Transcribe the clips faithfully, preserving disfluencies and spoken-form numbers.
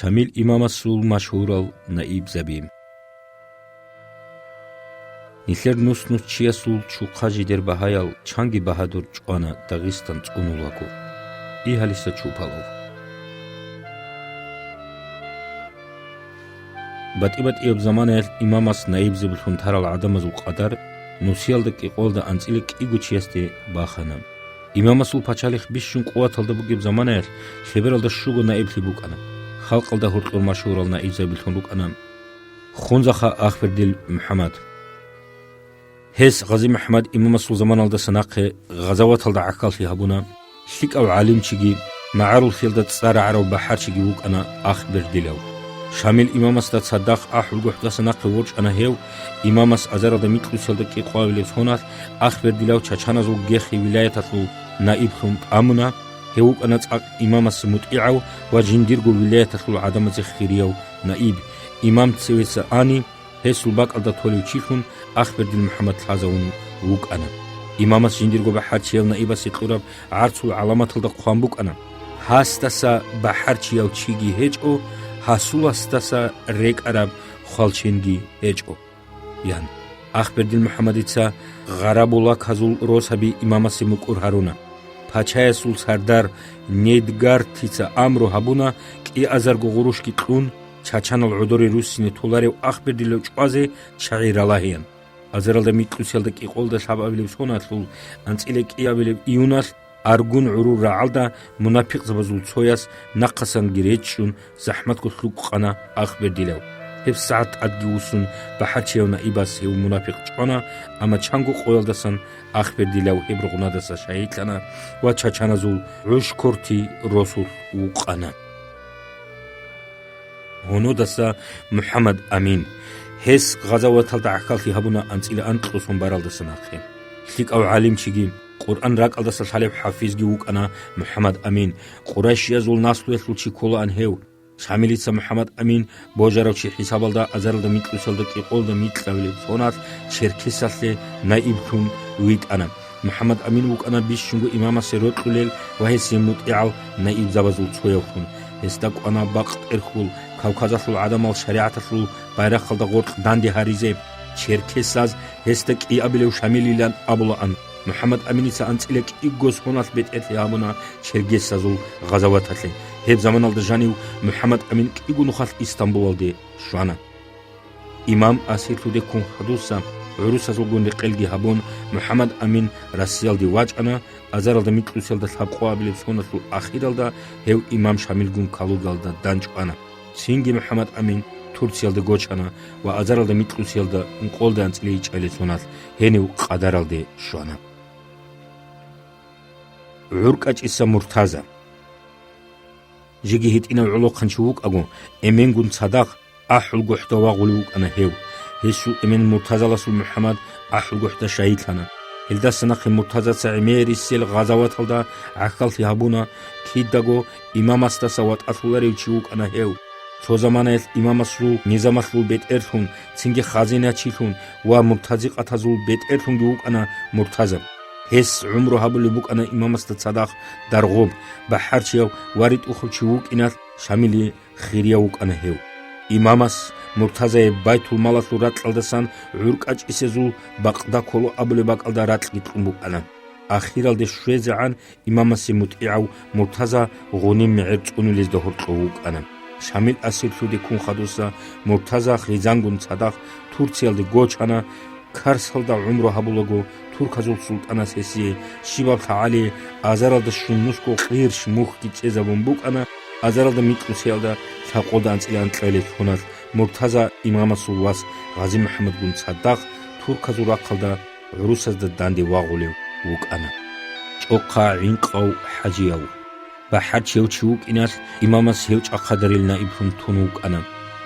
Шамил имамасул машгьурал наибзаби. Нилъер нус-нус чиясул чухъа жидер багьаял чанги багьадур чӀвана Дагъистан цӀунулаго. Игьалиса чупалав. БатӀи-батӀияб заманаялъ имамас наибзабилъун тарал гӀадамазул къадар нусиялда кӀикъоялда анцӀила кӀиго чиясде бахана. Имамасул пачалихъ бищун къуваталда бугеб заманаялъ лъебералда щуго наиблъи букӀана. Халкъалда гьоркьор машгьурал наибзабилъун рукӀана Хунзахъа Ахбердил МухӀаммад. Гьес Гъази МухӀаммад имамасул заманалдаса нахъе гъазаваталда гӀахьаллъи гьабуна. ЛъикӀав гӀалимчиги, магӀаруллъиялда цӀар рагӀарав бахӀарчиги вукӀана Ахбердилав. Шамил имамасда цадахъ АхӀулгохӀдаса нахъе ворчӀана гьев, имамас азаралда микьусиялда кӀикъоабилеб соналъ Ахбердилав чачаназул Гехи вилаяталъул наиблъун тӀамуна. Гьев вукӀана цӀакъ имамасе мутӀигӀав ва жиндирго вилаяталъул гӀадамазе хирияв наиб. Имам цевеса ани, гьесул бакӀалда толев чилъун Ахбердил МухӀаммад лъазавун вукӀана. Имамас жиндирго бахӀарчияв наибасе кьураб гӀарцул гӀаламаталда хъван букӀана: «Гьасдаса бахӀарчияв чиги гьечӀо, гьасуласдаса рекӀараб хвалченги гьечӀо», – ян. Ахбердил МухӀаммадица гъарабулаказул росаби имамасе мукӀур гьаруна. Пачаясул сардар Недгартица амру гьабуна кӀиазарго гъурущги кьун, чачанал гӀодоре руссине толарев Ахбердилав чӀвазе чагӀи ралагьеян. Азаралда микьусиялда кӀикъоялда лъабабилеб соналъул анцӀила кӀиабилеб июналъ Аргун гӀурул рагӀалда мунапикъзабазул цояс нахъасанги речӀчӀун захӀматго лъукъана Ахбердилав. ГьебсагӀат тӀадги вуссун бахӀарчияв наибас гьев мунапикъ чӀвана, амма чанго къоялдасан Ахбердилав гьеб ругънадаса шагьидлъана ва чачаназул ГӀушкорти росулъ вукъана. Гьунудаса МухӀаммад Амин. Гьес гъазаваталда гӀахьаллъи гьабуна анцӀила анкьго сон баралдаса нахъе. ЛъикӀав гӀалимчиги, Къуръан ракӀалдаса лъалеб хӀафизги вукӀана МухӀаммад Амин. Къурайшиязул наслуялъул чи кколаан гьев. Шамилица МухӀаммад Амин божарав чи хӀисабалда азаралда микьусиялда кӀикъоялда микьабилеб соналъ Черкесалъе наиблъун витӀана. МухӀаммад Амин вукӀана бищунго имамасе рокьулел ва гьесие мутӀигӀал наибзабазул цоявлъун. Гьесда кӀвана бакъ тӀерхьул, Кавказалъул гӀадамал шаригӀаталъул байрахъалда гъоркь данде гьаризе. Черкесаз гьесда кӀиабилев Шамилилан абулаан. МухӀаммад Аминица анцӀила кӀиго соналъ бетӀерлъи гьабуна черкесазул гъазаваталъе. Гьеб заманалда жанив МухӀаммад Амин кӀиго нухалъ Истамбулалде щвана. Имам асирлъуде ккун хадуса, гӀурусазулгун рекъелги гьабун, МухӀаммад Амин Россиялде вачӀана, азаралда микьусиялда лъабкъоабилеб соналъул ахиралда гьев имам Шамилгун Калугалда данчӀвана. Цинги МухӀаммад Амин Турциялда гочана ва азаралда микьусиялда ункъоялда анцӀила ичӀабилеб соналъ гьенив къадаралде щвана. ГӀуркӀачӀиса Муртаза. Жеги гьитӀинав гӀолохъанчи вукӀаго, эменгун цадахъ АхӀулгохӀда вагъулев вукӀана гьев. Гьесул эмен Муртазаласул МухӀаммад АхӀулгохӀда шагьидлъана. Гьелдаса нахъе Муртазаца гӀемерисел гъазаваталда гӀахьаллъи гьабуна, кидаго имамасдаса ватӀалъуларев чи вукӀана гьев. Цо заманаялъ имамасул низамалъул бетӀерлъун, цинги хазиначилъун ва муртазикъатазул бетӀерлъунги вукӀана Муртаза. Гьес гӀумру гьабулеб букӀана имамасда цадахъ даргъоб, бахӀарчияв ва ритӀухъав чи вукӀиналъ Шамилие хирияв вукӀана гьев. Имамас Муртазае байтулмалалъул ракьалдасан гӀуркӀачӀисезул бакъда кколо абулеб бакӀалда ракьги кьун букӀана. Ахиралде щвезегӀан имамасе мутӀигӀав Муртаза Гъуниб мегӀер цӀунулезда гьоркьов вукӀана. Шамил асирлъуде ккун хадуса Муртаза хъизангун цадахъ Турциялде гочана. Карсалда гӀумру гьабулаго турказул султӀанас гьесие щибаб лъагӀалие азаралда щунусго къирщ мухьги чӀезабун букӀана, азаралда микьусиялда лъабкъоялда анцӀила анкьабилеб соналъ Муртаза имамасул вас Гъази МухӀаммадгун цадахъ турказул рахъалда гӀурусазда данде вагъулев вукӀана. ЧӀохъа ГӀинкъав ХӀажияв. БахӀарчияв чи вукӀиналъ имамас гьев чӀахъадарил наиблъун тун вукӀана.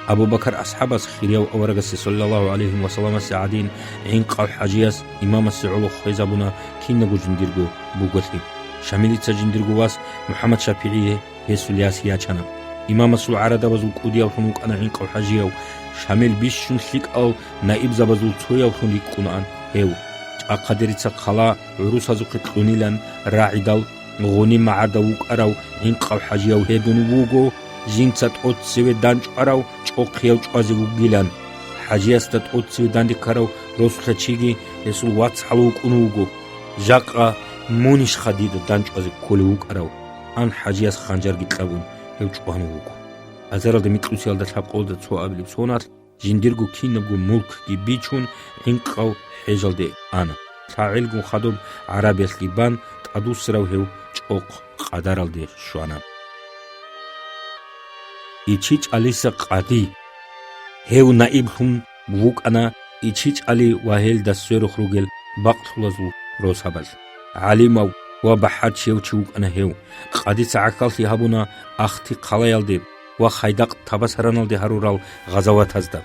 Абу Бакар асхӀабас хирияв аварагасе саллаллагьу гӀалайгьи ва салламасе гӀадин, ГӀинкъав ХӀажияс имамасе гӀоло хвезабуна кинабго жиндирго буголъи. Шамилица жиндирго вас МухӀаммад ШапигӀие гьесул яс ячана. Имамасул гӀарадабазул кӀудиявлъун вукӀана ГӀинкъав ХӀажияв. Шамил бищун лъикӀал наибзабазул цоявлъун рикӀкӀунаан гьев. ЧӀахъадерица хъала гӀурусазухъе кьунилан рагӀидал, Гъуниб магӀарда вукӀарав ГӀинкъав ХӀажияв гьедун вуго, жинца тӀоцеве данчӀварав чӀохъияв чӀвазе вугилан. ХӀажиясда тӀоцеве данде ккарав росулъа чиги гьесул вацгӀал вукӀун вуго. Жакъа мунищха дида данчӀвазе кколев вукӀарав? Ан ХӀажияс ханжарги кьабун, гьев чӀван вуго. Азаралда микьусиялда лъабкъолда цо абилеб соналъ, жиндирго кинабго мулкги бичун, гӀинкъав хӀежалде ана. ЛъагӀелгун хадуб гӀарабиялъги бан, тӀадвуссарав гьев чӀохъ къадаралде щвана. ИчичӀалиса къади. Гьев наиблъун вукӀана ИчичӀали ва гьелда сверухъ ругел бакълъулазул росабалъ. ГӀалимав ва бахӀарчияв чи вукӀана гьев. Къадица гӀахьаллъи гьабуна Ахти хъалаялде ва Хайдакъ Табасараналде гьарурал гъазаватазда.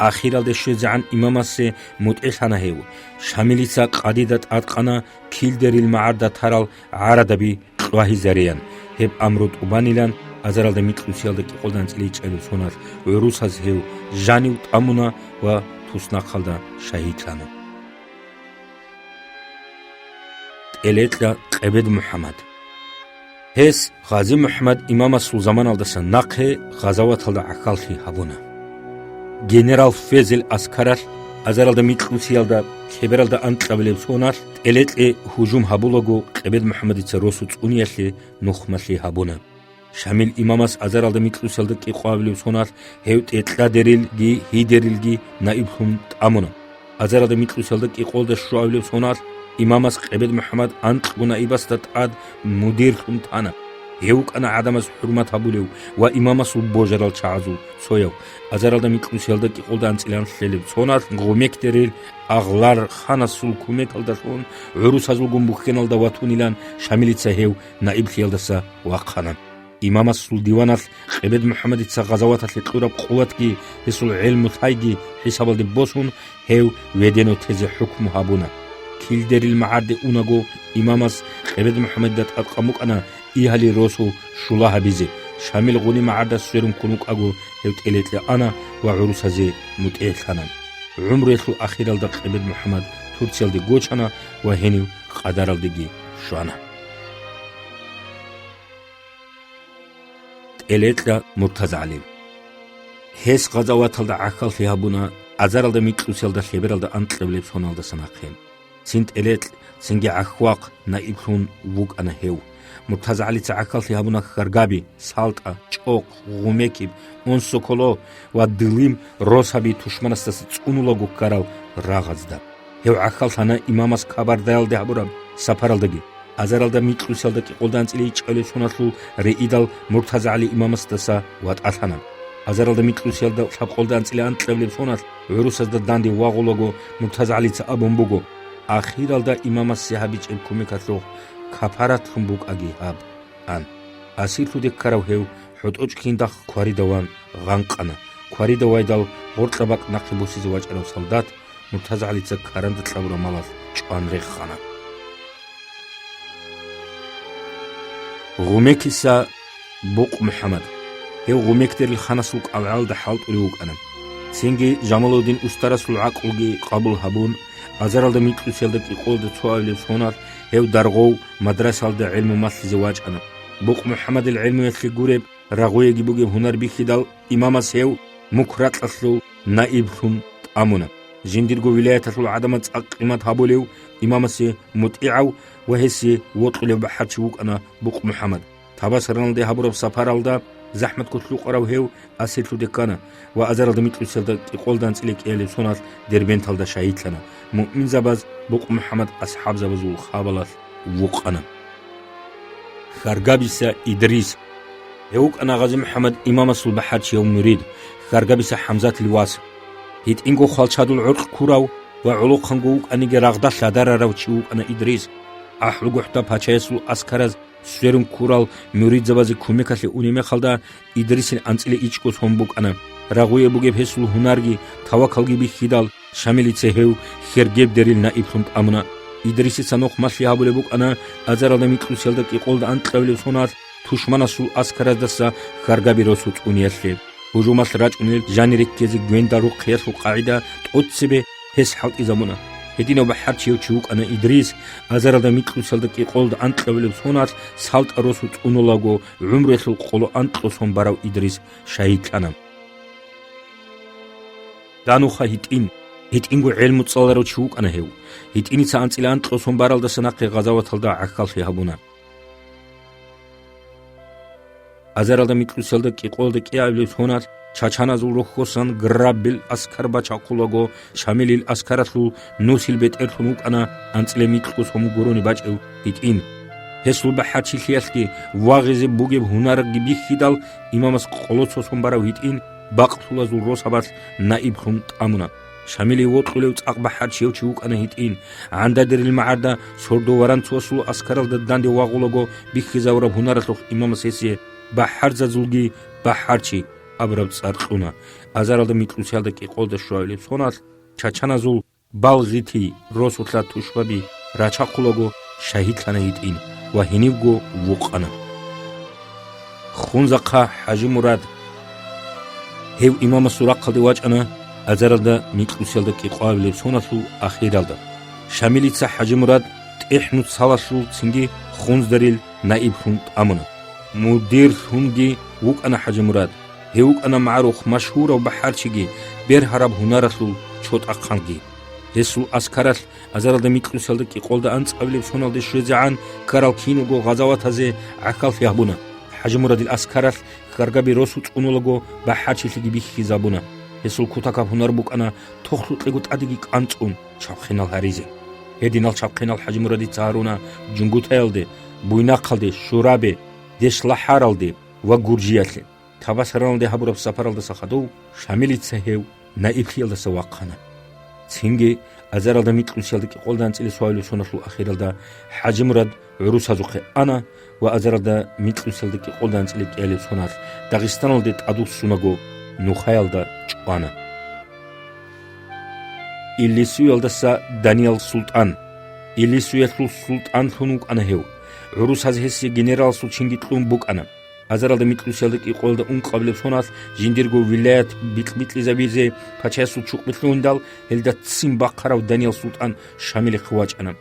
Ахиралде щвезегӀан имамасе мутӀигӀлъана гьев. Шамилица къадида тӀадкъана килдерил магӀарда тарал гӀарадаби кьвагьизареян, гьеб амру тӀубанилан азаралда микьусиялда кӀикъолда анцӀила ичӀабилеб соналъ гӀурусаз гьев жанив тӀамуна ва туснахъалда шагьидлъана. ТӀелекьа Къебед МухӀаммад. Гьес Гъази МухӀаммад имамасул заманалдаса нахъе гъазаваталда гӀахьаллъи гьабуна. Генерал Фезел аскаралъ азаралда микьусиялда лъебералда анкьабилеб соналъ ТӀелекье гьужум гьабулаго, Къебед МухӀаммадица росу цӀуниялъе нухмалъи гьабуна. Шамил имамас азаралда микьусиялда кӀикъоабилеб соналъ гьев тӀекьадерилги гьидерилги наиблъун тӀамуна. Азаралда микьусиялда кӀикъолда щуабилеб соналъ имамас Къебед МухӀаммад анкьго наибасда тӀад мудирлъун тана. Гьев вукӀана гӀадамаз хӀурмат гьабулев ва имамасул божарал чагӀазул цояв. Азаралда микьусиялда кӀикъолда анцӀила анлъабилеб соналъ гъумекдерил Агълар ханасул кумекалдалъун гӀурусазулгун бухьеналда ватунилан Шамилица гьев наиблъиялдаса вахъана. Имамасул диваналъ Къебед МухӀаммадица гъазаваталъе кьураб къуватги гьесул гӀелму-лъайги хӀисабалде босун, гьев ведено тезе хӀукму гьабуна. Килдерил магӀарде унаго, имамас Къебед МухӀаммадида тӀадкъан букӀана Игьали росу щула гьабизе. Шамил гъуни магӀарда сверун ккун вукӀаго, гьев ТӀелекье ана ва гӀурусазе мутӀигӀлъана. ГӀумруялъул ахиралда Къебед МухӀаммад Турциялде гочана ва гьенив къадаралдеги щвана. ТӀелекьа МуртазагӀали. Гьес гъазаваталда гӀахьаллъи гьабуна азаралда микьусиялда лъебералда анкьабилеб соналдаса нахъе. Цин ТӀелекь, цинги ГӀахьвахъ наиблъун вукӀана гьев. МуртазагӀалица гӀахьаллъи гьабуна Хьаргаби, СалтӀа, ЧӀохъ, Гъумекиб, Онсоколо ва Дылим росаби тушманасдаса цӀунулаго ккарал рагъазда. Гьев гӀахьаллъана имамас Кабардаялде гьабураб сапаралдаги. Азаралда микьусиялда кӀикъолда анцӀила ичӀабилеб соналъул риидал МуртазагӀали имамасдаса ватӀалъана. Азаралда микьусиялда лъабкъолда анцӀила анкьабилеб соналъ гӀурусазда данде вагъулаго МуртазагӀалица абун буго: «Ахиралда имамасе гьабичӀеб кумекалъухъ капаратлъун букӀаги гьаб», – ан. Асирлъуде ккарав гьев ХӀотӀочӀ киндахъ кварида ван гъанкъана. Кварида вайдал гъоркьа бакӀ нахъе босизе вачӀарав солдат МуртазагӀалица каранда кьабураб малалъ чӀван рехана. Гъумекиса Букъ МухӀаммад. Гьев Гъумекдерил ханасул кӀалгӀалда хӀалтӀулев вукӀана. Цинги Жамалудин устарасул гӀакълуги къабул гьабун, азаралда микьусиялда кӀикъолда цоабилеб соналъ гьев Даргъов мадрасалда гӀелму малъизе вачӀана. Букъ МухӀаммадил гӀелмуялъе гуреб, рагъуеги бугеб гьунар бихьидал, имамас гьев мукракьалъул наиблъун тӀамуна. Жиндирго вилаяталъул гӀадамаз цӀакъ къимат гьабулев, имамасе мутӀигӀав ва гьесие вокьулев бахӀарчи вукӀана Букъ МухӀаммад. Табасараналде гьабураб сапаралда захӀмат кколъукъарав гьев асирлъуде ккана ва азаралда микьусиялда кӀикъолда анцӀила кӀиабилеб соналъ Дербенталда шагьидлъана. Муъминзабаз Букъ МухӀаммад асхӀабзабазул хабалалъ вукъана. Хьаргабиса Идрис. Гьев вукӀана Гъази МухӀаммад имамасул бахӀарчияв мурид, Хьаргабиса ХӀамзатил вас. ГьитӀинго хвалчадул гӀоркь ккурав ва гӀолохъанго вукӀаниги рагъда лъадарарав чи вукӀана Идрис. АхӀулгохӀда пачаясул аскараз сверун ккурал муридзабазе кумекалъе унеб мехалда, Идрисил анцӀила ичӀго сон букӀана. Рагъуе бугеб гьесул гьунарги тавакалги бихьидал, Шамилица гьев Хьаргабдерил наиблъун тӀамуна. Идрисица нухмалъи гьабулеб букӀана азаралда микьусиялда кӀикъолда анкьабилеб соналъ тушманасул аскараздаса Хьаргаби росу цӀуниялъе. Гьужумалъ рачӀунел жанире ккезе гвендал рухъиялъул къагӀида тӀоцебе гьес хӀалтӀизабуна. Гьединав бахӀарчияв чи вукӀана Идрис, азаралда микьусиялда кӀикъоялда анкьабилеб соналъ СалтӀа росу цӀунулаго гӀумруялъул къоло анкьго сон барав Идрис шагьидлъана. Дануха гьитӀин. ГьитӀинго гӀелму цӀаларав чи вукӀана гьев. ГьитӀиница анцӀила анкьго сон баралдаса нахъе гъазаваталда гӀахьаллъи гьабуна. Азаралда микьусиялда кӀикъоялда кӀиабилеб соналъ чачаназул рохьосан Граббил аскар бачахъулаго, Шамилил аскаралъул нусил бетӀерлъун вукӀана анцӀила микьго сон гурони бачӀев гьитӀин. Гьесул бахӀарчилъиялъги вагъизе бугеб гьунарги бихьидал, имамас къоло цо сон барав гьитӀин бакълъулазул росабалъ наиблъун тӀамуна. Шамилие вокьулев цӀакъ бахӀарчияв чи вукӀана гьитӀин. ГӀандадерил магӀарда сордо Варанцовасул аскаралда данде вагъулаго бихьизавураб гьунаралъухъ имамас гьесие БахӀарзазулги бахӀарчи абураб цӀар кьуна. Азаралда микьусиялда кӀикъоялда щуабилеб соналъ чачаназул Балгъити росулъа тушбаби рачахъулаго шагьидлъана гьитӀин ва гьенивго вукъана. Хунзахъа ХӀажимурад. Гьев имамасул рахъалде вачӀана азаралда микьусиялда кӀикъоабилеб соналъул ахиралда. Шамилица ХӀажимурад ТӀехӀнуцалалъул цинги Хунздарил наиблъун тӀамуна. Мудирлъунги вукӀана ХӀажимурад. Гьев вукӀана магӀарухъ машгьурав бахӀарчиги, бергьараб гьунаралъул чотӀахъанги. Гьесул аскаралъ азаралда микьусиялда кӀикъоялда анцӀабилеб соналде щвезегӀан ккарал киналго гъазаватазе гӀахьаллъи гьабуна. ХӀажимурадил аскаралъ хьаргаби росу цӀунулаго бахӀарчилъиги бихьизабуна. Гьесул кутакаб гьунар букӀана тохлъукьего тӀадеги кӀанцӀун чабхъинал гьаризе. Гьединал чабхъинал ХӀажимурадица гьаруна Жунгутаялде, Буйнахъалде, Шурабе, ДешлахӀаралде ва Гуржиялъе. Табасараналде гьабураб сапаралдаса хадув Шамилица гьев наиблъиялдаса вахъана. Цинги азаралда микьусиялда кӀикъоялда анцӀила щуабилеб соналъул ахиралда ХӀажимурад гӀурусазухъе ана ва азаралда микьусиялда кӀикъоялда анцӀила кӀиабилеб соналъ Дагъистаналде тӀадвуссунаго Нухаялда чӀвана. Илисуялдаса Даниял султӀан. Илисуялъул султӀанлъун вукӀана гьев. ГӀурусаз гьесие генераласул чинги кьун букӀана. Азаралда микьусиялда кӀикъоялда ункъабилеб соналъ жиндирго вилаят бикь-бикьизабизе пачаясул чукъби лъугьиндал, гьелда ццин бахъарав Даниял султӀан Шамилихъе вачӀана.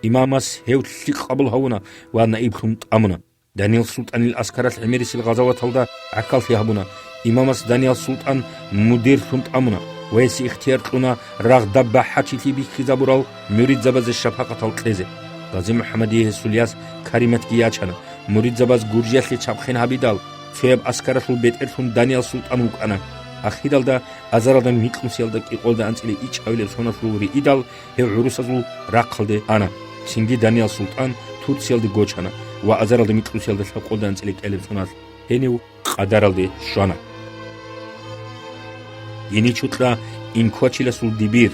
Имамас гьев лъикӀ къабул гьавуна ва наиблъун тӀамуна. Даниял султӀанил аскаралъ гӀемерисел гъазаваталда гӀахьаллъи гьабуна. Имамас Даниял султӀан мудирлъун тӀамуна ва гьесие ихтияр кьуна рагъдаб бахӀарчилъи бихьизабурал муридзабазе шапакъатал кьезе. Гъази-МухӀаммадие гьесул яс Кариматги ячана. Муридзабаз Гуржиялъе чабхъин гьабидал, цояб аскаралъул бетӀерлъун Даниял султӀан вукӀана. Ахиралда азаралда микьусиялда кӀикъоялда анцӀила ичӀабилеб соналъул риидал, гьев гӀурусазул рахъалде ана. Цинги Даниял султӀан Турциялде гочана ва азаралда микьусиялда лъабкъоялда анцӀила кӀиабилеб соналъ гьенив къадаралде щвана. Гьеничукьа Инквачиласул дибир.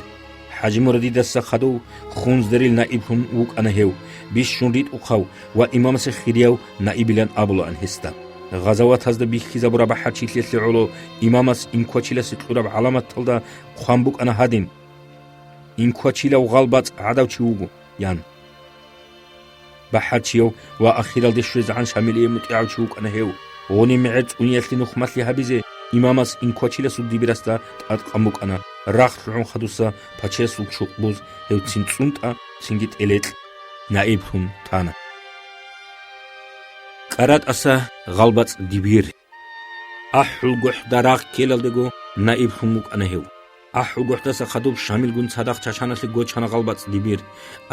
ХӀажимурадидаса хадув Хунздарил наиблъун вукӀана гьев, бищун ритӀухъав ва имамасе хирияв наибилан абулаан гьесда. Гъазаватазда бихьизабураб бахӀарчилъиялъе гӀоло имамас Инквачиласе кьураб гӀаламаталда хъван букӀана гьадин: «Инквачилав гъалбацӀ гӀадав чи вуго», – ян. БахӀарчияв ва ахиралде щвезегӀан Шамилие мутӀигӀав чи вукӀана гьев. Гъуниб мегӀер цӀуниялъе нухмалъи гьабизе имамас Инквачиласул дибирасда тӀадкъан букӀана, рахъ лъугӀун хадуса пачаясул чукъбуз гьев цин цӀунтӀа, цинги тӀелекь наиблъун тана. КӀаратӀаса гъалбацӀ дибир. АхӀулгохӀда рагъ ккелалдего наиблъун вукӀана гьев. АхӀулгохӀдаса хадуб Шамилгун цадахъ Чачаналъе гочана гъалбацӀ дибир.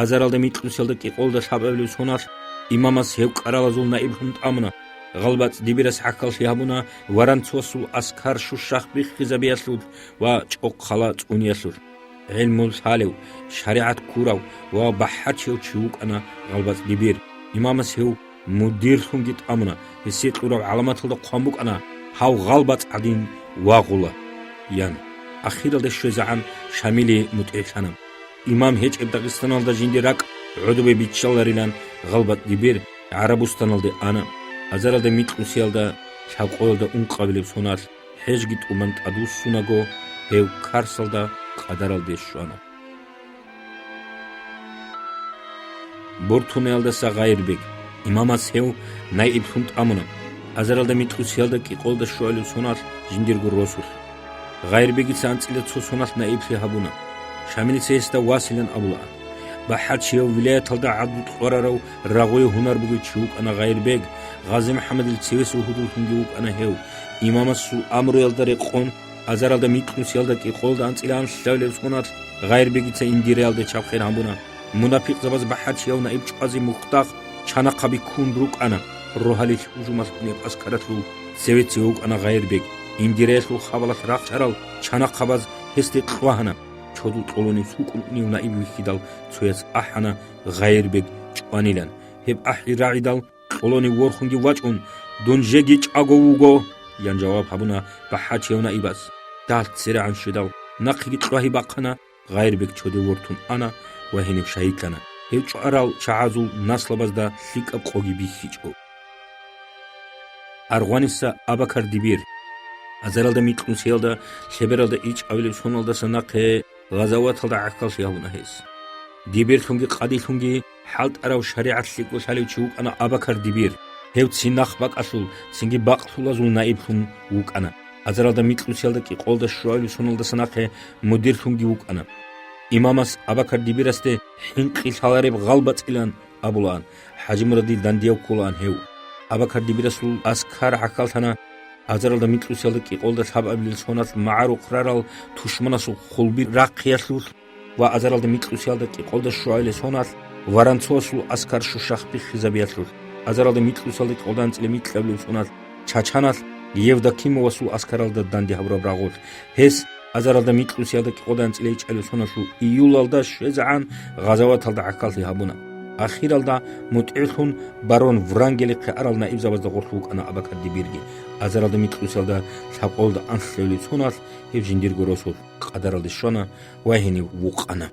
Азаралда микьусиялда кӀикъоялда лъабабилеб соналъ имамас гьев кӀаралазул наиблъун тӀамуна. ГъалбацӀ дибирас гӀахьаллъи гьабуна Варанцовасул аскар щущахъ биххизабиялъулъ ва чӀохъала цӀуниялъулъ. ГӀилму лъалев, шаригӀат ккурав ва бахӀарчияв чи вукӀана гъалбацӀ дибир. Имамас гьев мудирлъунги тӀамуна, гьесие кьураб гӀаламаталда хъван букӀана: «Гьав гъалбацӀ гӀадин вагъула», – ян. Ахиралде щвезегӀан Шамилие мутӀигӀлъана. Имам гьечӀеб Дагъистаналда жиндир ракӀ гӀодобе биччаларилан гъалбацӀ дибир ГӀарабустаналде ана. Азаралда микьусиялда лъабкъоялда ункъабилеб соналъ ХӀежги тӀубан тӀадвуссунаго, гьев Карсалда къадаралде щвана. Бортунаялдаса Гъайрбек. Имамас гьев наиблъун тӀамуна. Азаралда микьусиялда кӀикъоялда щуабилеб соналъ жиндирго росулъ. Гъайрбегица анцӀила цо соналъ наиблъи гьабуна. Шамилица гьесда Василан абулаан. БахӀарчияв, вилаяталда гӀадлу кьварарав, рагъуе гьунар бугев чи вукӀана Гъайрбег, ГъазимухӀаммадил цевесев гьудуллъунги вукӀана гьев. Имамасул амруялда рекъон, азаралда микьнусиялда кӀикъолда анцӀила анлъабилеб соналъ Гъайрбегица Индиреялде чабхъен гьабуна. Мунапикъзабаз бахӀарчияв наиб чӀвазе мухьдахъ чанахъаби ккун рукӀана. Рогьалил гьужумалъ унеб аскаралъул цеве-цеве вукӀана Гъайрбег. Индиреялъул хабалалъ рахчарал чанахъабаз гьесде кьвагьана. Чодул кьолонив сукӀун унев наиб вихьидал цояс ахӀана Гъайрбег чӀванилан. Гьеб ахӀи рагӀидал кьолонив ворхунги вачӀун: «Дун жеги чӀаго вуго!» – ян жаваб гьабуна бахӀарчияв наибас. Далъ церегӀан щведал нахъеги кьвагьи бахъана, Гъайрбег чоде вортун ана ва гьенив шагьидлъана. Гьев чӀварал чагӀазул наслабазда лъикӀаб къоги бихьичӀо. Аргъваниса Абакар-дибир. Азаралда микьнусиялда лъебералда ичӀабилеб соналдаса нахъе гъазаваталда гӀахьаллъи гьабуна гьес. Дибирлъунги къадилъунги хӀалтӀарав, шаригӀат лъикӀго лъалев чи вукӀана Абакар-дибир. Гьев цин нахбакӀалъул, цинги бакълъулазул наиблъун вукӀана. Азаралда микьнусиялда кӀикъоялда щуабилеб соналдаса нахъе мудирлъунги вукӀана. Имамас Абакар-дибирасде хӀинкъи лъалареб гъал бацӀилан абулаан. ХӀажимурадил дандияв кколаан гьев. Абакар-дибирасул аскар гӀахьаллъана азаралда микьнусиялда кӀикъоялда лъабабилеб соналъ магӀарухъ рарал тушманасул хъулби рахъиялъулъ ва азаралда микьнусиялда кӀикъоялда щуабилеб соналъ Воронцовасул аскар щущахъ биххизабиялъулъ, азаралда микьнусиялда кӀикъоялда анцӀила микьабилеб соналъ Чачаналъ Евдокимовасул аскаралда данде гьабураб рагъулъ, гьес азаралда микьнусиялда кӀикъоялда анцӀила ичӀабилеб соналъул июлалда щвезегӀан гъазаваталда гӀахьаллъи гьабуна. Ахиралда мутӀигӀлъун барон Врангелихъе арал наибзабазда гъорлъ вукӀана Абакар-дибирги. Азаралда микьнусиялда лъабкъоялда анлъабилеб соналъ гьев жиндирго росулъ къадаралде щвана ва гьенив вукъана.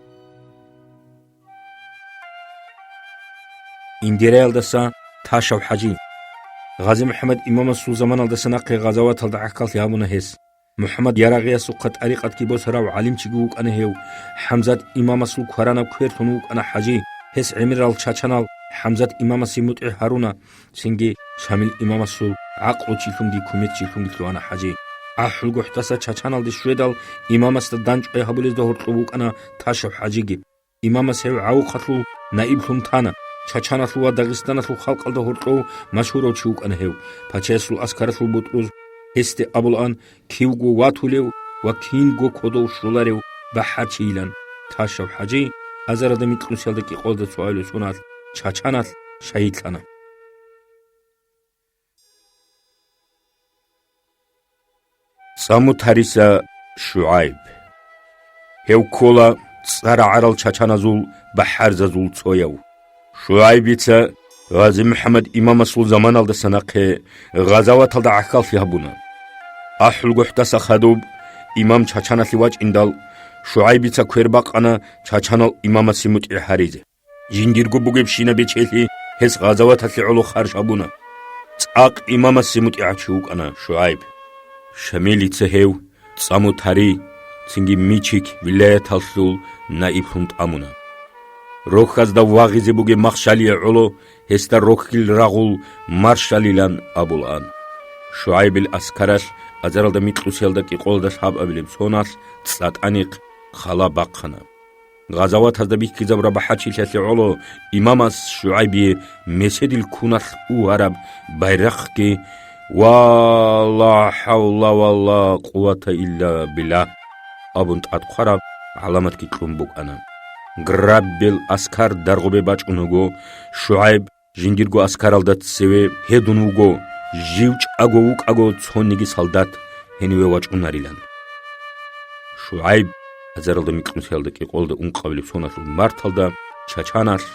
Индиреялдаса Ташав ХӀажи. Гъази-МухӀаммад имамасул заманалдаса нахъе гъазаваталда гӀахьаллъи гьабуна гьес. МухӀаммад Ярагъиясухъа тӀарикъатги босарав гӀалимчиги вукӀана гьев. ХӀамзат имамасул кваранаб кверлъун вукӀана ХӀажи. Гьес гӀемерал чачанал ХӀамзат имамасе мутӀигӀ гьаруна, цинги Шамил имамасул гӀакълучилъунги кумекчилъунги лъугьана ХӀажи. АхӀулгохӀдаса Чачаналде щведал, имамасда дандчӀвай гьабулезда гьоркьоб вукӀана Ташав ХӀажиги. Имамас гьев гӀавухъалъул наиблъун тана. Чачаналъул ва Дагъистаналъул халкъалда гьоркьов машгьурав чи вукӀана гьев. Пачаясул аскаралъул бутӀруз гьесде абулаан кивго ватулев ва кинго кодов щоларев бахӀарчийилан. Ташав ХӀажи азаралда микьнусиялда кӀикъоялда цоабилеб соналъ Чачаналъ шагьидлъана. ЦӀамутариса ШугӀайб. Гьев ккола цӀар рагӀарал чачаназул бахӀарзазул цояв. ШугӀайбица Гъази-МухӀаммад имамасул заманалдаса нахъе гъазаваталда гӀахьаллъи гьабуна. АхӀулгохӀдаса хадуб имам Чачаналъе вачӀиндал, ШугӀайбица квер бакъана чачанал имамасе мутӀигӀ гьаризе. Жиндирго бугебщинаб бечелъи гьес гъазаваталъе гӀоло харж гьабуна. ЦӀакъ имамасе мутӀигӀав чи вукӀана ШугӀайб. Шамилица гьев ЦӀамутари, цинги Мичик вилаяталъул наиблъун тӀамуна. Рохьазда вагъизе бугеб махщалие гӀоло гьесда рохьил рагъул маршалилан абулаан. ШугӀайбил аскаралъ азаралда микьнусиялда кӀикъоялда лъабабилеб соналъ ЦӀатӀанихъ хала бахъана. Гъазаватазда бихьизабураб бахӀарчилъиялъе гӀоло имамас ШугӀайбие меседил куналъ угьараб байрахъги ва «Ла хӀавла ва ла къуввата илла биллагь» абун тӀадхъвараб гӀаламатги кьун букӀана. Граббел аскар Даргъубе бачӀун вуго, ШугӀайб жиндирго аскаралда цеве гьедун вуго, жив чӀаго вукӀаго цониги солдат гьениве вачӀунарилан. ШугӀайб азаралда микьнусиялда кӀикъоялда ункъабилеб соналъул марталда Чачаналъ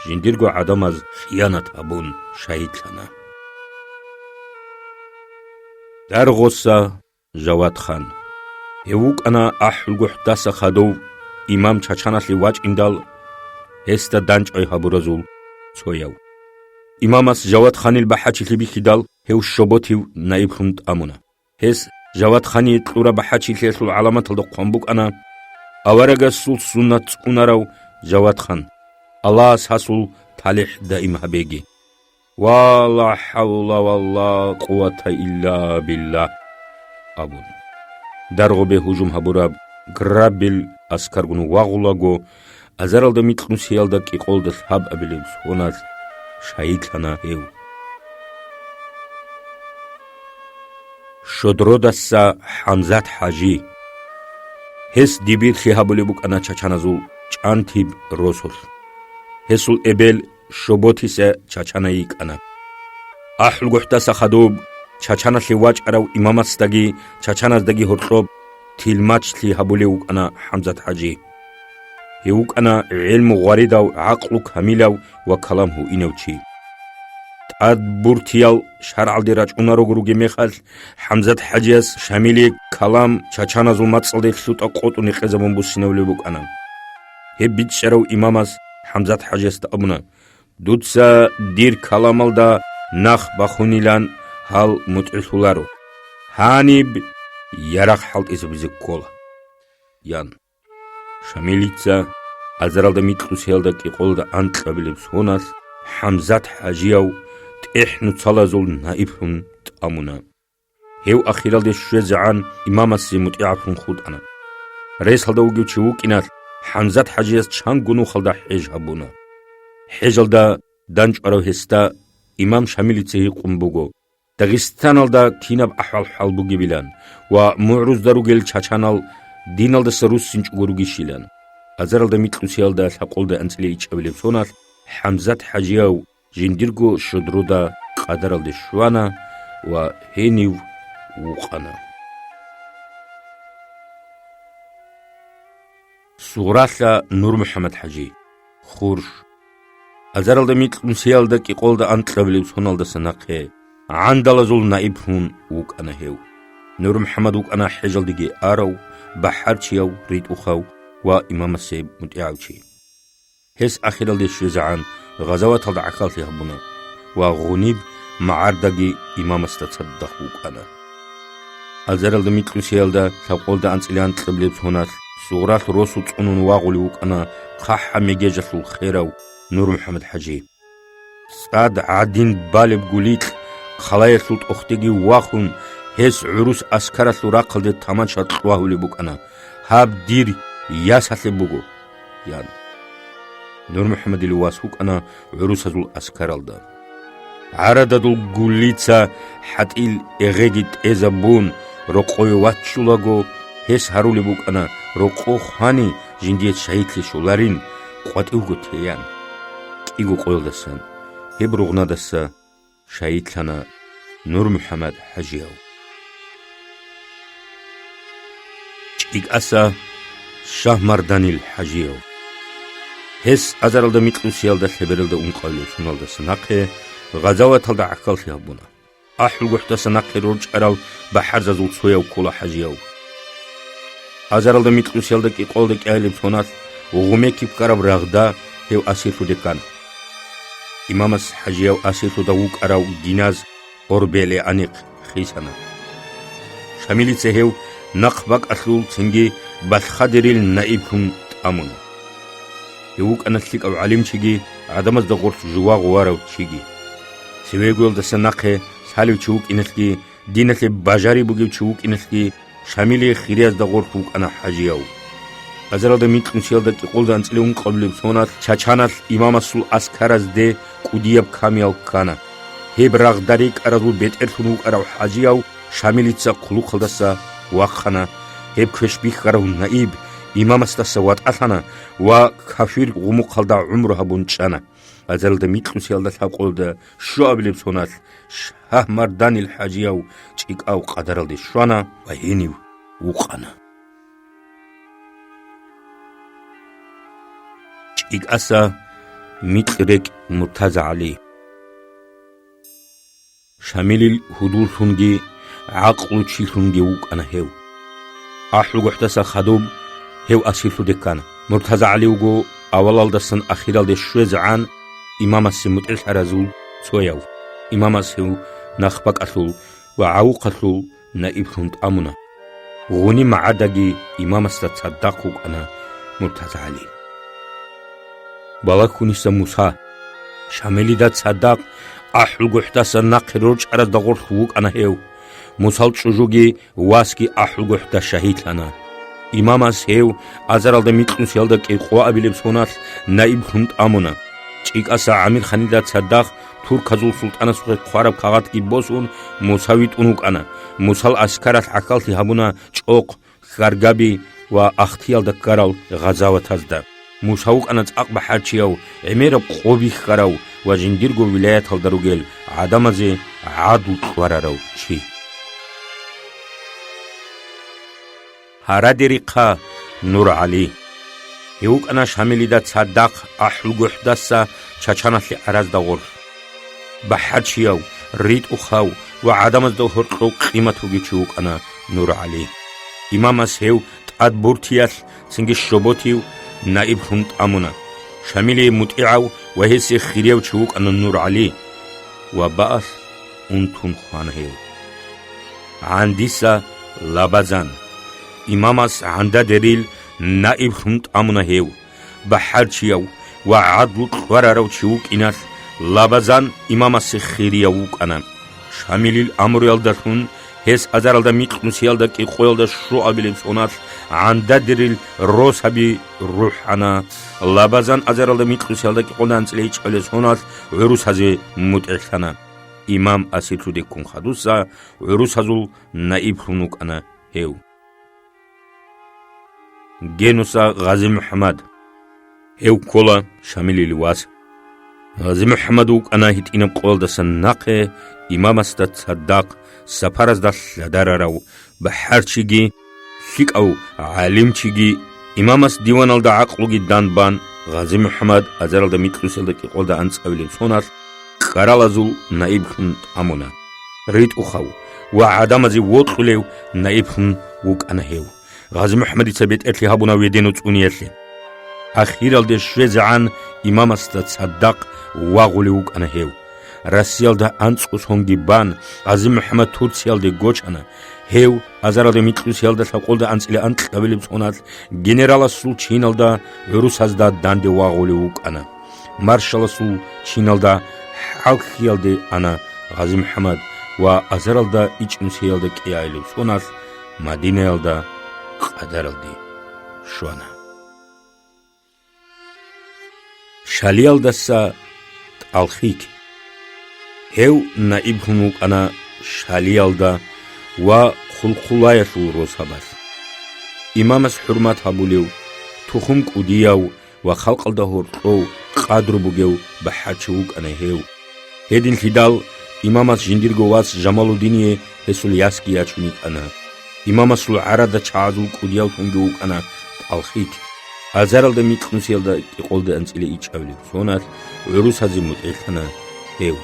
жиндирго гӀадамаз хиянат гьабун шагьидлъана. Даргъоса Жавадхан. Гьев вукӀана АхӀулгохӀдаса хадув имам Чачаналъе вачӀиндал, гьесда дандчӀвай гьабуразул цояв. Имамас Жавадханил бахӀарчилъи бихьидал, гьев Щоботив наиблъун тӀамуна. Гьес Жавадхание кьураб бахӀарчилъиялъул гӀаламаталда хъван букӀана: «Аварагасул суннат цӀунарав Жавадхан, Аллагьас гьасул талихӀ даим гьабеги». «Ва ла хӀавла ва ла къуввата илла биллагь», – абун. Даргъубе гьужум гьабураб Граббил аскаргун вагъулаго, азаралда микьнусиялда кӀикъолда лъабабилеб соналъ шагьидлъана гьев. Щодродаса ХӀамзат-хӀажи. Гьес дибирлъи гьабулеб букӀана чачаназул ЧӀантиб росулъ. Гьесул эбел Щоботиса чачана йикӀана. АхӀулгохӀдаса хадуб чачаналъе вачӀарав имамасдаги чачаназдаги гьоркьоб тилмачлъи гьабулев вукӀана ХӀамзат-хӀажи. Гьев вукӀана гӀелму гъваридав, гӀакълу камилав ва калам гьуинав чи. ТӀадбуртиял шаргӀалде рачӀунарого ругеб мехалъ, ХӀамзат-хӀажияс Шамилие калам чачаназул мацӀалде лъутӀа къотӀун гьекъезабун буссинабулеб букӀана. Гьеб бичӀчӀарав имамас ХӀамзат-хӀажиясда абуна: «Дуца дир каламалда нах бахунилан гьал мутӀигӀлъуларо. Гьаниб ярагъ хӀалтӀизабизе ккола», – ян. Шамилица азаралда микьусиялда кӀикъолда анкьабилеб соналъ ХӀамзат-хӀажияв тӀехь нуцалазул наиблъун тӀамуна. Гьев ахиралде щвезегӀан имамасе мутӀигӀаблъун хутӀана. Ресалда вугев чи вукӀиналъ, ХӀамзат-хӀажияс чанго нухалда хӀеж гьабуна. ХӀежалда данчӀварав гьесда имам Шамилица гьикъун буго, Дагъистаналда кинаб ахӀвал-хӀал бугебилан ва мугӀрузда ругел чачанал диналдаса руссинчӀого ругищилан. Азаралда микьусиялда лъабкъолда анцӀила ичӀабилеб соналъ ХӀамзат-хӀажияв жиндирго щодрода къадаралде щвана ва гьенив вукъана. Сугъралъа НурмухӀаммад-хӀажи, Хурш. Азаралда микьнусиялда кӀикъолда анкьабилеб соналдаса нахъе гӀандалазул наиблъун вукӀана гьев. НурмухӀаммад вукӀана хӀежалдеги арав, бахӀарчияв, ритӀухъав ва имамасе мутӀигӀав чи. Гьес ахиралде щвезегӀан гъазаваталда гӀахьаллъи гьабуна ва гъуниб магӀардаги имамасда цадахъ вукӀана. Азаралда микьусиялда лъабкъолда анцӀила анкьабилеб соналъ Сугъралъ росу цӀунун вагъулев вукӀана хъахӀаб мегежалъул херав НурмухӀаммад-хӀажи. ЦӀад гӀадин балеб гуликь, хъалаялъул тӀохдеги вахун, гьес гӀурус аскаралъул рахъалде таманча кьвагьулеб букӀана: «Гьаб дир ясалъеб буго», – ян. НурмухӀаммадил вас вукӀана гӀурусазул аскаралда. ГӀарададул гуллица хӀатӀил эгъеги тӀезабун, рокъове ваччулаго, гьес гьарулеб букӀана, рокъов хвани, жиндие шагьидлъи щоларин, къватӀивго теян. КӀиго къоялдасан гьеб ругънадаса шагьидлъана НурмухӀаммад-хӀажияв. ЧӀикӀаса Шагьмарданил-хӀажияв. Гьес азаралда микьусиялда лъебералда ункъабилеб соналдаса нахъе гъазаваталда гӀахьаллъи гьабуна. АхӀулгохӀдаса нахъе рорчӀарал бахӀарзазул цояв ккола ХӀажияв. Азаралда микьусиялда кӀикъоялда кӀиабилеб соналъ Гъумекиб ккараб рагъда гьев асирлъуде ккана. Имамас ХӀажияв асирлъуда вукӀарав Гиназ Орбелианихъ хисана. Шамилица гьев нахъ бакӀалъул цинги балъхадерил наиблъун тӀамуна. Гьев вукӀана лъикӀав гӀалимчиги, гӀадамазда гъорлъ жува гъуварав чиги. Цевегоялдаса нахъе лъалев чи вукӀиналъги, диналъе бажари бугев чи вукӀиналъги, Шамилие хириязда гъорлъ вукӀана ХӀажияв. Азаралда микьнусиялда кӀикъолда анцӀила ункъабилеб соналъ Чачаналъ имамасул аскаразде кӀудияб камиял ккана. Гьеб рагъда рекӀаразул бетӀерлъун вукӀарав ХӀажияв Шамилица хъулухъалдаса вахъана, гьеб квеш бихьарав наиб имамасдаса ватӀалъана ва кафир гъумухъалда гӀумру гьабун чӀана. Азаралда микьнусиялда лъабкъоялда щуабилеб соналъ Шагьмарданил ХӀажияв чӀикӀав къадаралде щвана ва гьенив вукъана. ЧӀикӀаса Микьрекь МуртазагӀали. Шамилил гьудуллъунги гӀакълучилъунги вукӀана гьев. АхӀулгохӀдаса хадуб гьев асирлъуде ккана. МуртазагӀали вуго авалалдасан ахиралде щвезегӀан имамасе мутӀигӀлъаразул цояв. Имамас гьев нахъбакӀалъул ва гӀавухъалъул наиблъун тӀамуна. Гъуни магӀардаги имамасда цадахъ вукӀана МуртазагӀали. Балагьуниса Муса, Шамилида цадахъ АхӀулгохӀдаса нахъе рорчӀаразда гъорлъ вукӀана гьев. Мусал чӀужуги васги АхӀулгохӀда шагьидлъана. Имамас гьев азаралда микьнусиялда кӀикъоабилеб соналъ наиблъун тӀамуна. ЧӀикӀаса ГӀамирханида цадахъ турказул султӀанасухъе хъвараб кагъатги босун, Муса витӀун вукӀана. Мусал аскаралъ гӀахьаллъи гьабуна чӀохъ, хьаргаби ва ахтиялда ккарал гъазаватазда. Муса вукӀана цӀакъ бахӀарчияв, гӀемераб къо бихьарав ва жиндирго вилаяталда ругел гӀадамазе гӀадлу кьварарав чи. Гьарадерихъа НургӀали. Гьев вукӀана Шамилида цадахъ АхӀулгохӀдаса Чачаналъе аразда гъорлъ. БахӀарчияв, ритӀухъав ва гӀадамазда гьоркьов къимат вугев чи вукӀана НургӀали. Имамас гьев тӀадбуртиялъ, цинги щоботив наиблъун тӀамуна. Шамилие мутӀигӀав ва гьесие хирияв чи вукӀана НургӀали. Вабаалъ унтун хвана гьев. ГӀандиса Лабазан. Имамас ГӀандадерил наиблъун тӀамуна гьев. БахӀарчияв ва гӀадлу кьварарав чи вукӀиналъ, Лабазан имамасе хирияв вукӀана. Шамилил амруялдалъун гьес азаралда микьнусиялда кӀикъоялда щуабилеб соналъ ГӀандадерил росаби рухӀана. Лабазан азаралда микьнусиялда кӀикъоялда анцӀила ичӀабилеб соналъ гӀурусазе мутӀигӀлъана. Имам асирлъудеккун хадуса гӀурусазул наиблъун вукӀана гьев. Генуса ГъазимухӀаммад. Гьев ккола Шамилил вас. ГъазимухӀаммад вукӀана гьитӀинаб къоялдасан нахъе имамасда цадахъ сапаразда лъадарарав бахӀарчиги, лъикӀав гӀалимчиги. Имамас диваналда гӀакълуги данбан, ГъазимухӀаммад азаралда микьнусиялда кӀикъоялда анцӀабилеб соналъ кӀкӀаралазул наиблъун тӀамуна. РитӀухъав ва гӀадамазе вокьулев наиблъун вукӀана гьев. ГъазимухӀаммадица бетӀерлъи гьабуна ведено цӀуниялъе. Ахиралде щвезегӀан имамасда цадахъ вагъулев вукӀана гьев. Россиялда анцӀго сонги бан, ГъазимухӀаммад Турциялде гочана. Гьев азаралда микьнусиялда лъабкъоялда анцӀила анкьабилеб соналъ генераласул чиналда гӀурусазда данде вагъулев вукӀана. Маршаласул чиналда хӀалхьиялде ана ГъазимухӀаммад ва азаралда ичӀнусиялда кӀиабилеб соналъ Мадинаялда къадаралде щвана. Шалиялдаса ТӀалхик. Гьев наиблъун вукӀана Шалиялда ва Хъулхъулаялъул росабалъ. Имамас хӀурмат гьабулев, тухум кӀудияв ва халкъалда гьоркьов къадру бугев бахӀарчи вукӀана гьев. Гьединлъидал имамас жиндирго вас Жамалудине гьесул ясги ячун йикӀана. Имамасул гӀарада чагӀазул кӀудиявлъунги вукӀана ТӀалхик. Азаралда микьнусиялда кӀикъоялда анцӀила ичӀабилеб соналъ гӀурусазе мутӀигӀлъана гьев.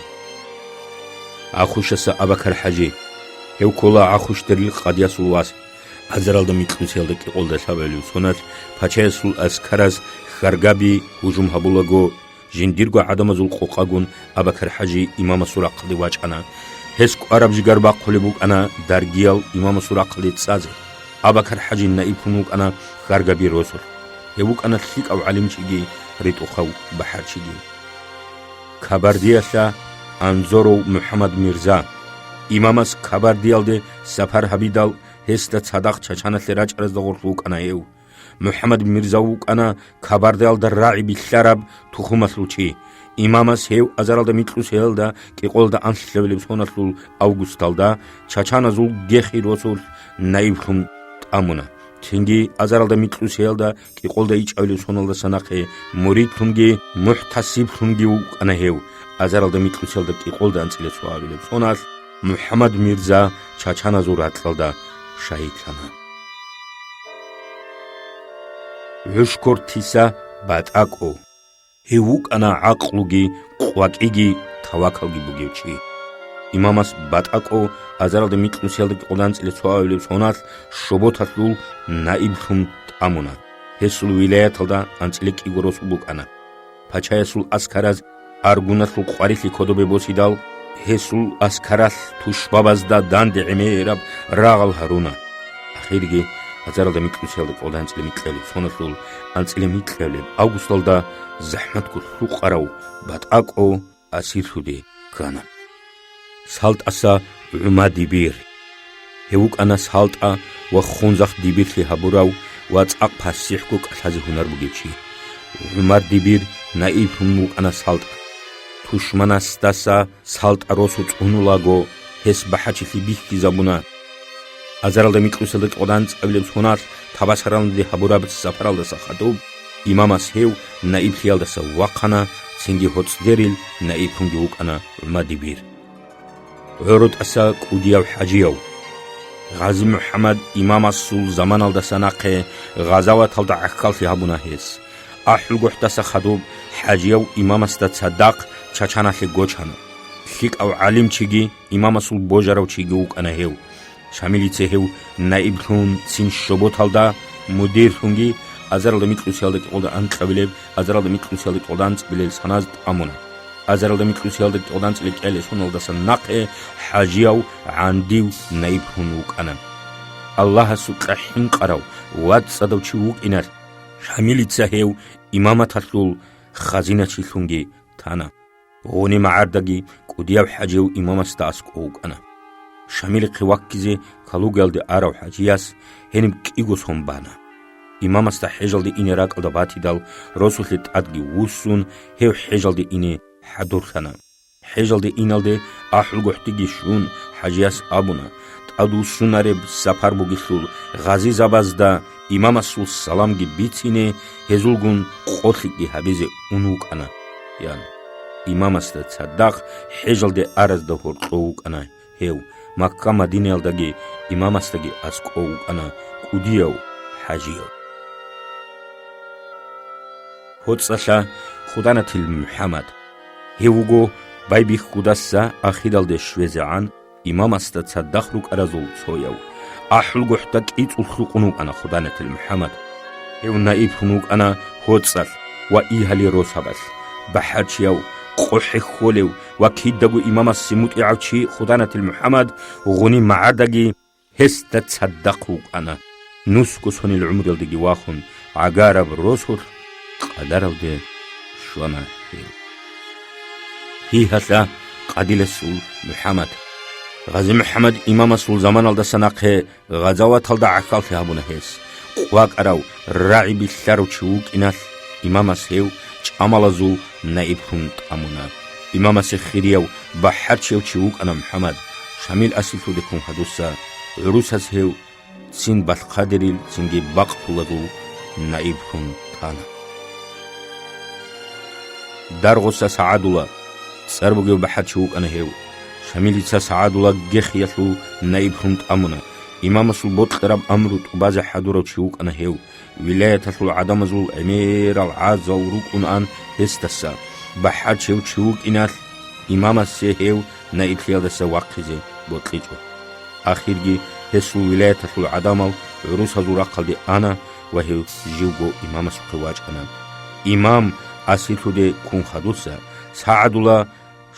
Ахушаса Абакар-хӀажи. Гьев ккола Ахушдерил къадиясул вас. Азаралда микьнусиялда кӀикъоялда лъабабилеб соналъ пачаясул аскараз хьаргаби гьужум гьабулаго, жиндирго гӀадамазул къокъагун Абакар-хӀажи имамасул рахъалде вачӀана. Гьес кӀвараб жигар бахъулеб букӀана даргиял имамасул рахъалде цӀазе. Абакар-хӀажи наиблъун вукӀана хьаргаби росулъ. Гьев вукӀана лъикӀав гӀалимчиги ритӀухъав бахӀарчиги. Кабардиялъа Анзоров МухӀаммад-Мирза. Имамас Кабардиялде сапар гьабидал, гьесда цадахъ Чачаналъе рачӀаразда гъорлъ вукӀана гьев. МухӀаммад-Мирза вукӀана Кабардиялда рагӀи билълъараб тухумалъул чи. Имамас гьев азаралда микьнусиялда кӀикъоялда анлъабилеб соналъул августалда чачаназул Гехи росулъ наиблъун тӀамуна. Цинги азаралда микьнусиялда кӀикъоялда ичӀабилеб соналдаса нахъе муридлъунги мухӀтасиблъунги вукӀана гьев. Азаралда микьнусиялда кӀикъоялда анцӀила цоабилеб соналъ МухӀаммад-Мирза чачаназул ракьалда шагьидлъана. ГӀушкортиса БатӀакӀо. Гьев вукӀана гӀакълуги, къвакӀиги, тавакалги бугев чи. Имамас БатӀакӀо азаралда микьнусиялда кӀикъоялда анцӀила цоабилеб соналъ щоботалъул наиблъун тӀамуна. Гьесул вилаяталда анцӀила кӀиго росу букӀана. Пачаясул аскараз Аргуналъул къварилъи кодобе босидал, гьесул аскаралъ тушбабазда данде гӀемераб рагъал гьаруна. Ахирги азаралда микьнусиялда кӀикъоялда анцӀила микьабилеб соналъул анцӀила микьабилеб августалда захӀматго лъукъарав БатӀакӀо асирлъуде ккана. СалтӀаса ГӀума Дибир. Гьев вукӀана СалтӀа ва Хунзахъ дибирлъи гьабурав ва цӀакъ пасихӀго кӀалъазе гьунар бугев чи. ГӀумар Дибир наиблъун вукӀана СалтӀа. Тушманасдаса СалтӀа росу цӀунулаго, гьес бахӀарчилъи бихьизабуна. Азаралда микьусиялда кӀикъоялда анцӀабилеб соналъ Табасаранде гьабураб сапаралдаса хадуб, имамас гьев наиблъиялдаса вахъана, цинги гьоцӀдерил наиблъунги вукӀана ГӀумар Дибир. ГӀоротӀаса кӀудияв хӀажияв. Гъази МухӀаммад имамасул заманалдаса нахъе гъазаваталда гӀахьаллъи гьабуна гьес. АхӀулгохӀдаса хадуб хӀажияв имамасда цадахъ Чачаналъе гочана. ЛъикӀав гӀалимчиги имамасул божарав чиги вукӀана гьев. Шамилица гьев наиблъун цин щоботалда, мудирлъунги, азаралда микьусиялда кӀикъоялда анкьабилеб, азаралда микьусиялда кӀикъоялда анцӀабилел саназ тӀамуна. Азаралда микьусиялда кӀикъоялда анцӀила кӀиялесуналдаса нахъе хӀажияв гӀандив наиблъун вукӀана. Аллагьасукьа хӀинкъарав ва цӀадав чи вукӀиналъ, Шамилица гьев имаматалъул хазиначилъунги тана. Гъуни магӀардаги кӀудияв хӀажияв имамасда аскӀов вукӀана. Шамилихъе ваккизе Калугаялде арав хӀажияс гьениб кӀиго сон бана. Имамасда хӀежалде ине ракӀалда батидал, росулъе тӀадги вуссун, гьев хӀежалде ине хӀадурлъана. ХӀежалде иналде АхӀулгохӀдеги щун, хӀажияс абуна, тӀадвуссунареб сапар бугелъул, гъазизабазда имамасул саламги бицине, гьезулгун къо-лъикӀги гьабизе ун вукӀана, – ян. Имамасда цадахъ хӀежалде аразда гьоркьов вукӀана гьев, Макка-Мадинаялдаги имамасдаги аскӀов вукӀана кӀудияв хӀажияв. ГьоцӀалъа Худанатил МухӀаммад. Гьев вуго байбихьудаса ахиралде щвезегӀан имамасда цадахъ рукӀаразул цояв. АхӀулгохӀда кӀицӀулъ рукъун вукӀана Худанатил МухӀаммад. Гьев наиблъун вукӀана гьоцӀалъ ва игьали росабалъ. БахӀарчияв, къо хӀехьолев ва кидаго имамасе мутӀигӀав чи Худанатил МухӀаммад гъуни магӀардаги гьесда цадахъ вукӀана. Нусго сонил гӀумруялдеги вахун, гӀагараб росулъ къадаралде щвана гьев. Гьигьалъа Къадиласул МухӀаммад. Гъази МухӀаммад имамасул заманалдаса нахъе гъазаваталда гӀахьаллъи гьабуна гьес. КъвакӀарав, рагӀи билълъарав чи вукӀиналъ, имамас гьев чӀамалазул наиблъун тӀамуна. Имамасе хирияв, бахӀарчияв чи вукӀана МухӀаммад. Шамил асирлъудехун гьадуса гӀурусаз гьев цин балъхъадерил, цинги бакълъулазул наиблъун тана. Даргъуса СагӀадула цӀар бугев бахӀарчи вукӀана гьев. Шамилица СагӀадула Гехиялъул наиблъун тӀамуна. Имамасул бокьараб амру тӀубазе хӀадурав чи вукӀана гьев. Вилаяталъул гӀадамазул гӀемерал гӀазал рукӀунаан гьесдаса. БахӀарчияв чи вукӀиналъ, имамасе гьев наиблъиялдаса вахъизе бокьичӀо. Ахирги гьесул вилаяталъул гӀадамал гӀурусазул рахъалде ана ва гьев живго имамасухъе вачӀана. Имам асирлъуде ккун хадуса, СагӀадула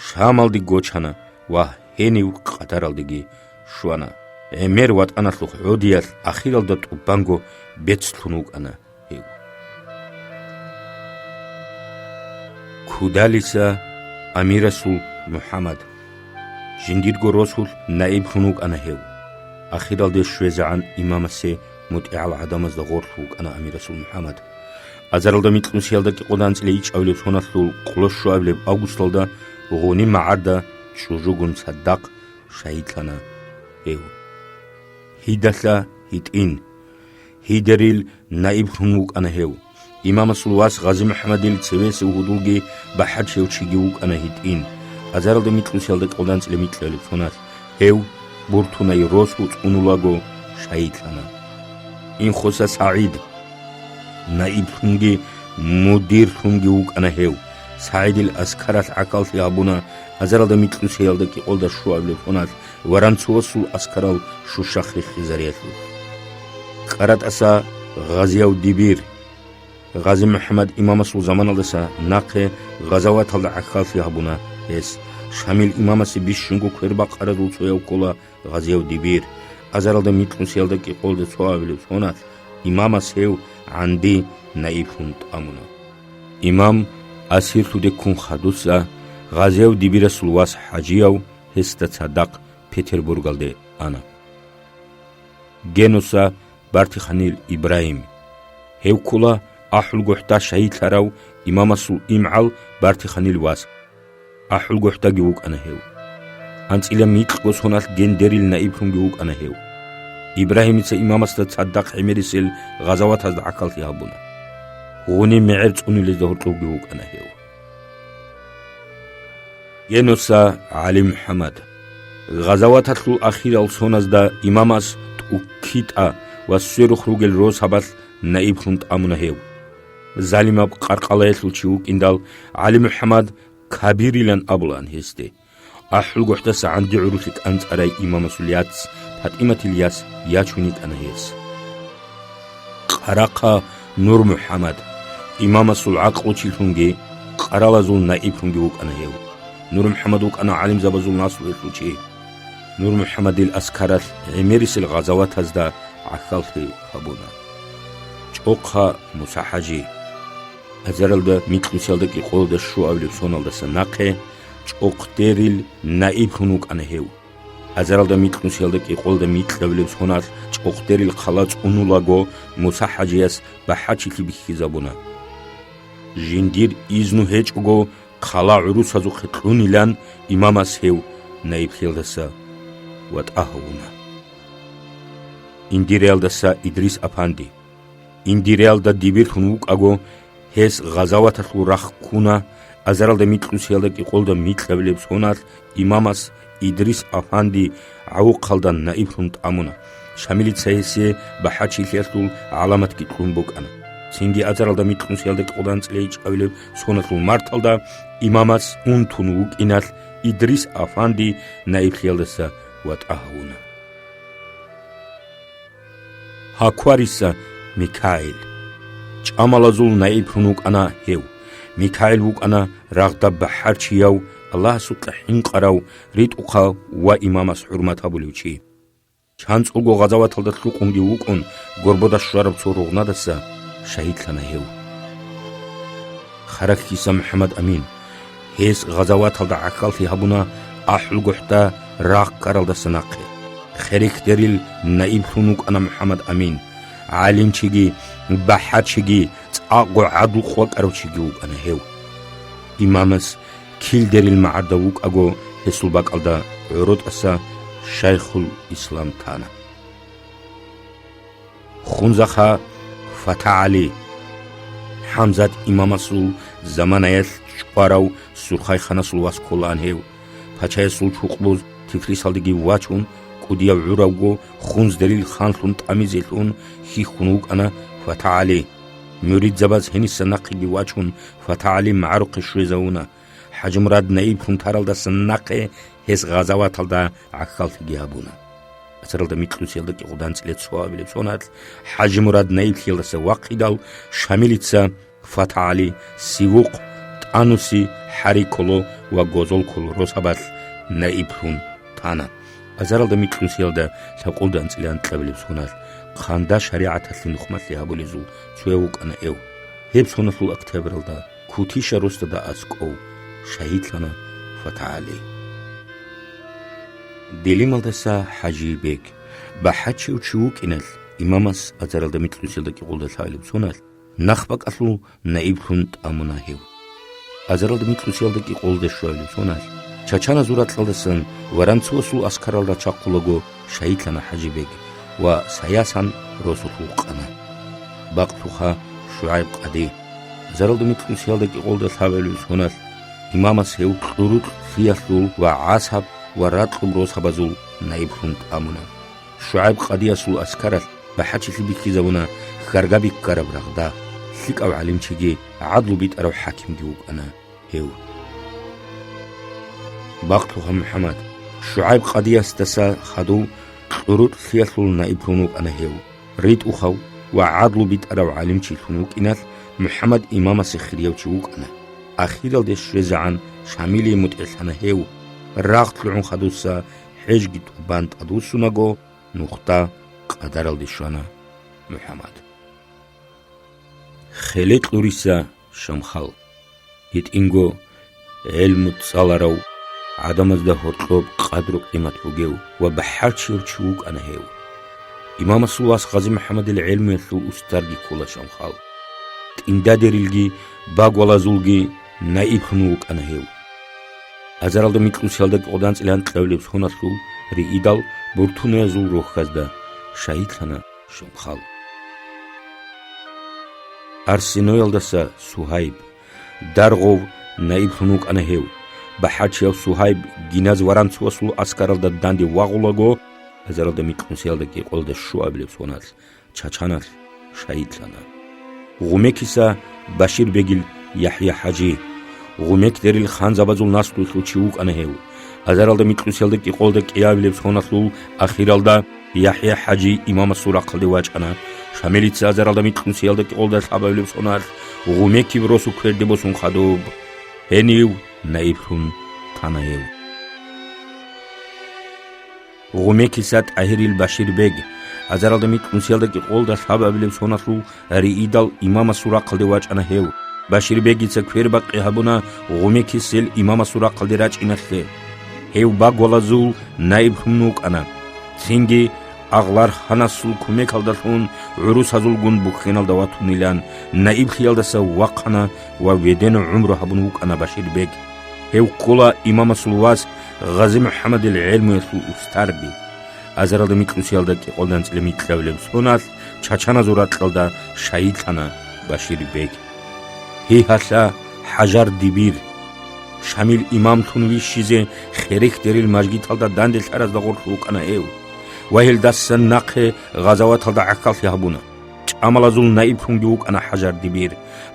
Шамалде гочана ва гьенив къадаралдеги щвана. ГӀемер ватӀаналъухъ гӀодиялъ ахиралда тӀубанго бецлъун вукӀана гьев. Кудалиса амирасул МухӀаммад. Жиндирго росулъ наиблъун вукӀана гьев. Ахиралде щвезегӀан имамасе мутӀигӀал гӀадамазда гъорлъ вукӀана амирасул МухӀаммад. Азаралда микьнусиялда кӀикъоялда анцӀила ичӀабилеб соналъул къоло щуабилеб августалда гъуни магӀарда чӀужугун цадахъ шагьидлъана гьев. Гьидалъа гьитӀин. Гьидерил наиблъун вукӀана гьев. Имамасул вас Гъази МухӀаммадил цевесев гьудулги бахӀарчияв чиги вукӀана гьитӀин. Азаралда микьнусиялда кӀикъоялда анцӀила микьабилеб соналъ гьев Буртунай росу цӀунулаго шагьидлъана. Инхоса СагӀид. Наиблъунги мудирлъунги вукӀана гьев. СагӀидил аскаралъ гӀахьаллъи гьабуна азаралда микьнусиялда кӀикъоялда щуабилеб соналъ Воронцовасул аскарал Шуша хихизариялъул. КӀаратӀаса Гъазияв Дибир. Гъази МухӀаммад имамасул заманалдаса нахъе гъазаваталда гӀахьаллъи гьабуна гьес. Шамил имамасе бищунго квербакъаразул цояв ккола Гъазияв Дибир. Азаралда микьнусиялда кӀикъоялда цоабилеб соналъ имамас гьев гӀанди наиблъун тӀамуна. Имам асирлъуде ккун хадуса, Гъазияв Дибирасул вас ХӀажияв гьесда цадахъ Петербургалде ана. Генуса Бартиханил Ибрагьим. Гьев ккола АхӀулгохӀда шагьидлъарав имамасул имгӀал Бартиханил вас. АхӀулгохӀдаги вукӀана гьев. АнцӀила микьго соналъ Гендерил наиблъунги вукӀана гьев. Ибрагьимица имамасда цадахъ гӀемерисел гъазаватазда гӀахьаллъи гьабуна. Гъуниб мегӀер цӀунулезда гьоркьовги вукӀана гьев. Геноса ГӀали МухӀаммад. Гъазаваталъул ахирал соназда имамас ТӀуккитӀа ва сверухъ ругел росабалъ наиблъун тӀамуна гьев. Залимаб къаркъалаялъул чи вукӀиндал, ГӀали МухӀаммад Кабирилан абулаан гьесде. АхӀулгохӀдаса ГӀанди гӀурулъе кӀанцӀарай имамасул яц ПатӀиматил яс ячун йикӀана гьес. Къарахъа Нур МухӀаммад, имамасул гӀакълучилъунги къаралазул наиблъунги вукӀана гьев. Нур МухӀаммад вукӀана гӀалимзабазул наслуялъул чи. Нур МухӀаммадил аскаралъ гӀемерисел гъазаватазда гӀахьаллъи гьабуна. ЧӀохъа Муса-хӀажи. Азаралда микьнусиялда кӀикъоялда щуабилеб соналдаса нахъе ЧӀохъдерил наиблъун вукӀана гьев. Азаралда микьнусиялда кӀикъоялда микьабилеб соналъ ЧӀохъдерил хъала цӀунулаго, Муса-хӀажияс бахӀарчилъи бихьизабуна. Жиндир изну гьечӀого, хъала гӀурусазухъе кьунилан имамас гьев наиблъиялдаса ватӀа гьавуна. Индириялдаса Идрис-апанди. Индириялда дибирлъун вукӀаго, гьес гъазаваталъул рахъ ккуна. Азаралда микьнусиялда кӀикъоялда микьабилеб соналъ имамас Идрис-апанди гӀавухъалда наиблъун тӀамуна. Шамилица гьесие бахӀарчилъиялъул гӀаламатги кьун букӀана. Цинги азаралда микьнусиялда кӀикъоялда анцӀила ичӀабилеб соналъул марталда имамас унтун вукӀиналъ Идрис-апанди наиблъиялдаса ватӀа гьавуна. Гьаквариса МикагӀил. ЧӀамалазул наиблъун вукӀана гьев. МикагӀил вукӀана рагъда бахӀарчияв, Аллагьасукьа хӀинкъарав, ритӀухъав ва имамас хӀурмат гьабулев чи. ЧанцӀулго гъазаваталда лъукъунги вукӀун, горбода щвараб цо ругънадаса шагьидлъана гьев. Харахьиса МухӀаммад Амин. Гьес гъазаваталда гӀахьаллъи гьабуна АхӀулгохӀда рагъ ккаралдаса нахъе. Херекдерил наиблъун вукӀана МухӀаммад Амин, гӀалимчиги, бахӀарчиги, цӀакъго гӀадлу къвакӀарав чиги вукӀана гьев. Имамас Килдерил магӀарда вукӀаго, гьесул бакӀалда гӀоротӀаса Шайхул Ислам тана. Хунзахъа ФатагӀали. ХӀамзат имамасул заманаялъ чӀварав Сурхайханасул вас кколаан гьев. Пачаясул чукъбуз Тифлисалдеги вачун, кӀудияв гӀуравго, Хунздерил ханлъун тӀамизелъун хьихьун вукӀана ФатагӀали. Муридзабаз гьениса нахъеги вачун, ФатагӀали магӀарухъе щвезавуна. ХӀажимурад наиблъун таралдаса нахъе гьес гъазаваталда гӀахьаллъиги гьабуна. Азаралда микьнусиялда кӀикъоялда анцӀила цоабилеб соналъ ХӀажимурад наиблъиялдаса вахъидал, Шамилица ФатагӀали, Сивухъ, ТӀануси, ХӀариколо ва Гозолколо росабалъ наиблъун тана. Азаралда микьнусиялда лъабкъоялда анцӀила анкьабилеб соналъ Хъанда шаригӀаталъе нухмалъи гьабулезул цояв вукӀана гьев. Гьеб соналъул октябралда Кутиша росдада аскӀов шагьидлъана ФатагӀали. Делималдаса ХӀажибег. БахӀарчияв чи вукӀиналъ, имамас азаралда микьнусиялда кӀикъоялда лъабабилеб соналъ нахбакӀалъул наиблъун тӀамуна гьев. Азаралда микьнусиялда кӀикъоялда щуабилеб соналъ, чачаназул ракьалдасан Воронцовасул аскаралда рачахъулаго шагьидлъана ХӀажибег ва Саясан росулъ вукъана. Бакълъуха ШугӀайб-къади. Азаралда микьнусиялда кӀикъоялда лъабабилеб соналъ имамас гьев Кьурукь лъиялъул ва ГӀасаб ва Ракьуб росабазул наиблъун тӀамуна. ШугӀайб-къадиясул аскаралъ бахӀарчилъи бихьизабуна Хьаргаби ккараб рагъда, лъикӀав гӀалимчиги, гӀадлу битӀарав хӀакимги вукӀана гьев. Бакълъуха МухӀаммад. ШугӀайб-къадиясдаса хадув Кьурукь лъиялъул наиблъун вукӀана гьев. РитӀухъав ва гӀадлу битӀарав гӀалимчилъун вукӀиналъ МухӀаммад имамасе хирияв чи вукӀана. Ахиралде щвезегӀан Шамилие мутӀигӀлъана гьев. Рагъ лъугӀун хадуса хӀежги тӀубан тӀадвуссунаго, нухда къадаралде щвана МухӀаммад. Хеле кьуриса Шамхал. ГьитӀинго гӀелму цӀаларав, гӀадамазда гьоркьоб къадру-къимат бугев ва бахӀарчияв чи вукӀана гьев. Имамасул вас Гъази-МухӀаммадил гӀелмуялъул устарги ккола Шамхал. ТӀиндадерилги багвалазулги наиблъун вукӀана гьев. Азаралда микьнусиялда кӀикъоялда анцӀила анкьабилеб соналъул риидал Буртунаязул рохьазда шагьидлъана Шамхал. Арсеноялдаса Сугьайб, Даргъов наиблъун вукӀана гьев. БахӀарчияв Сугьайб Гиназ Воронцовасул аскаралда данде вагъулаго, азаралда микьнусиялда кӀикъоялда щуабилеб соналъ Чачаналъ шагьидлъана. Гъумекиса Баширбегил ЯхӀя-хӀажи, гъумекдерил ханзабазул наслуялъул чи вукӀана гьев. Азаралда микьнусиялда кӀикъоялда кӀиабилеб соналъул ахиралда ЯхӀя-хӀажи имамасул рахъалде вачӀана. Шамилица азаралда микьнусиялда кӀикъоялда лъабабилеб соналъ гъумекиб росу кверде босун хадуб, гьенив наиблъун тана гьев. Гъумекиса ТӀагьирил Баширбег, азаралда микьнусиялда кӀикъоялда лъабабилеб соналъул риидал имамасул рахъалде вачӀана гьев. Баширбегица квербакъи гьабуна гъумекисел имамасул рахъалде рачӀиналъе. Гьев багвалазул наиблъун вукӀана. Цинги Агъларханасул кумекалдалъун гӀурусазулгун бухьеналда ватунилан наиблъиялдаса вахъана ва ведено гӀумру гьабун вукӀана Баширбег. Гьев ккола имамасул вас Гъази-МухӀаммадил гӀелмуялъул устарби. Азаралда микьнусиялда кӀикъоялда анцӀила микьабилеб соналъ чачаназул ракьалда шагьидлъана Баширбег. Гьигьалъа ХӀажардибир. Шамил имамлъун вищизе херехъдерил мажгиталда данделъаразда гъорлъ вукӀана гьев. Ва гьелдасан нахъе гъазаваталда гӀахьаллъи гьабуна. ЧӀамалазул наиблъунги вукӀана ХӀажардибир,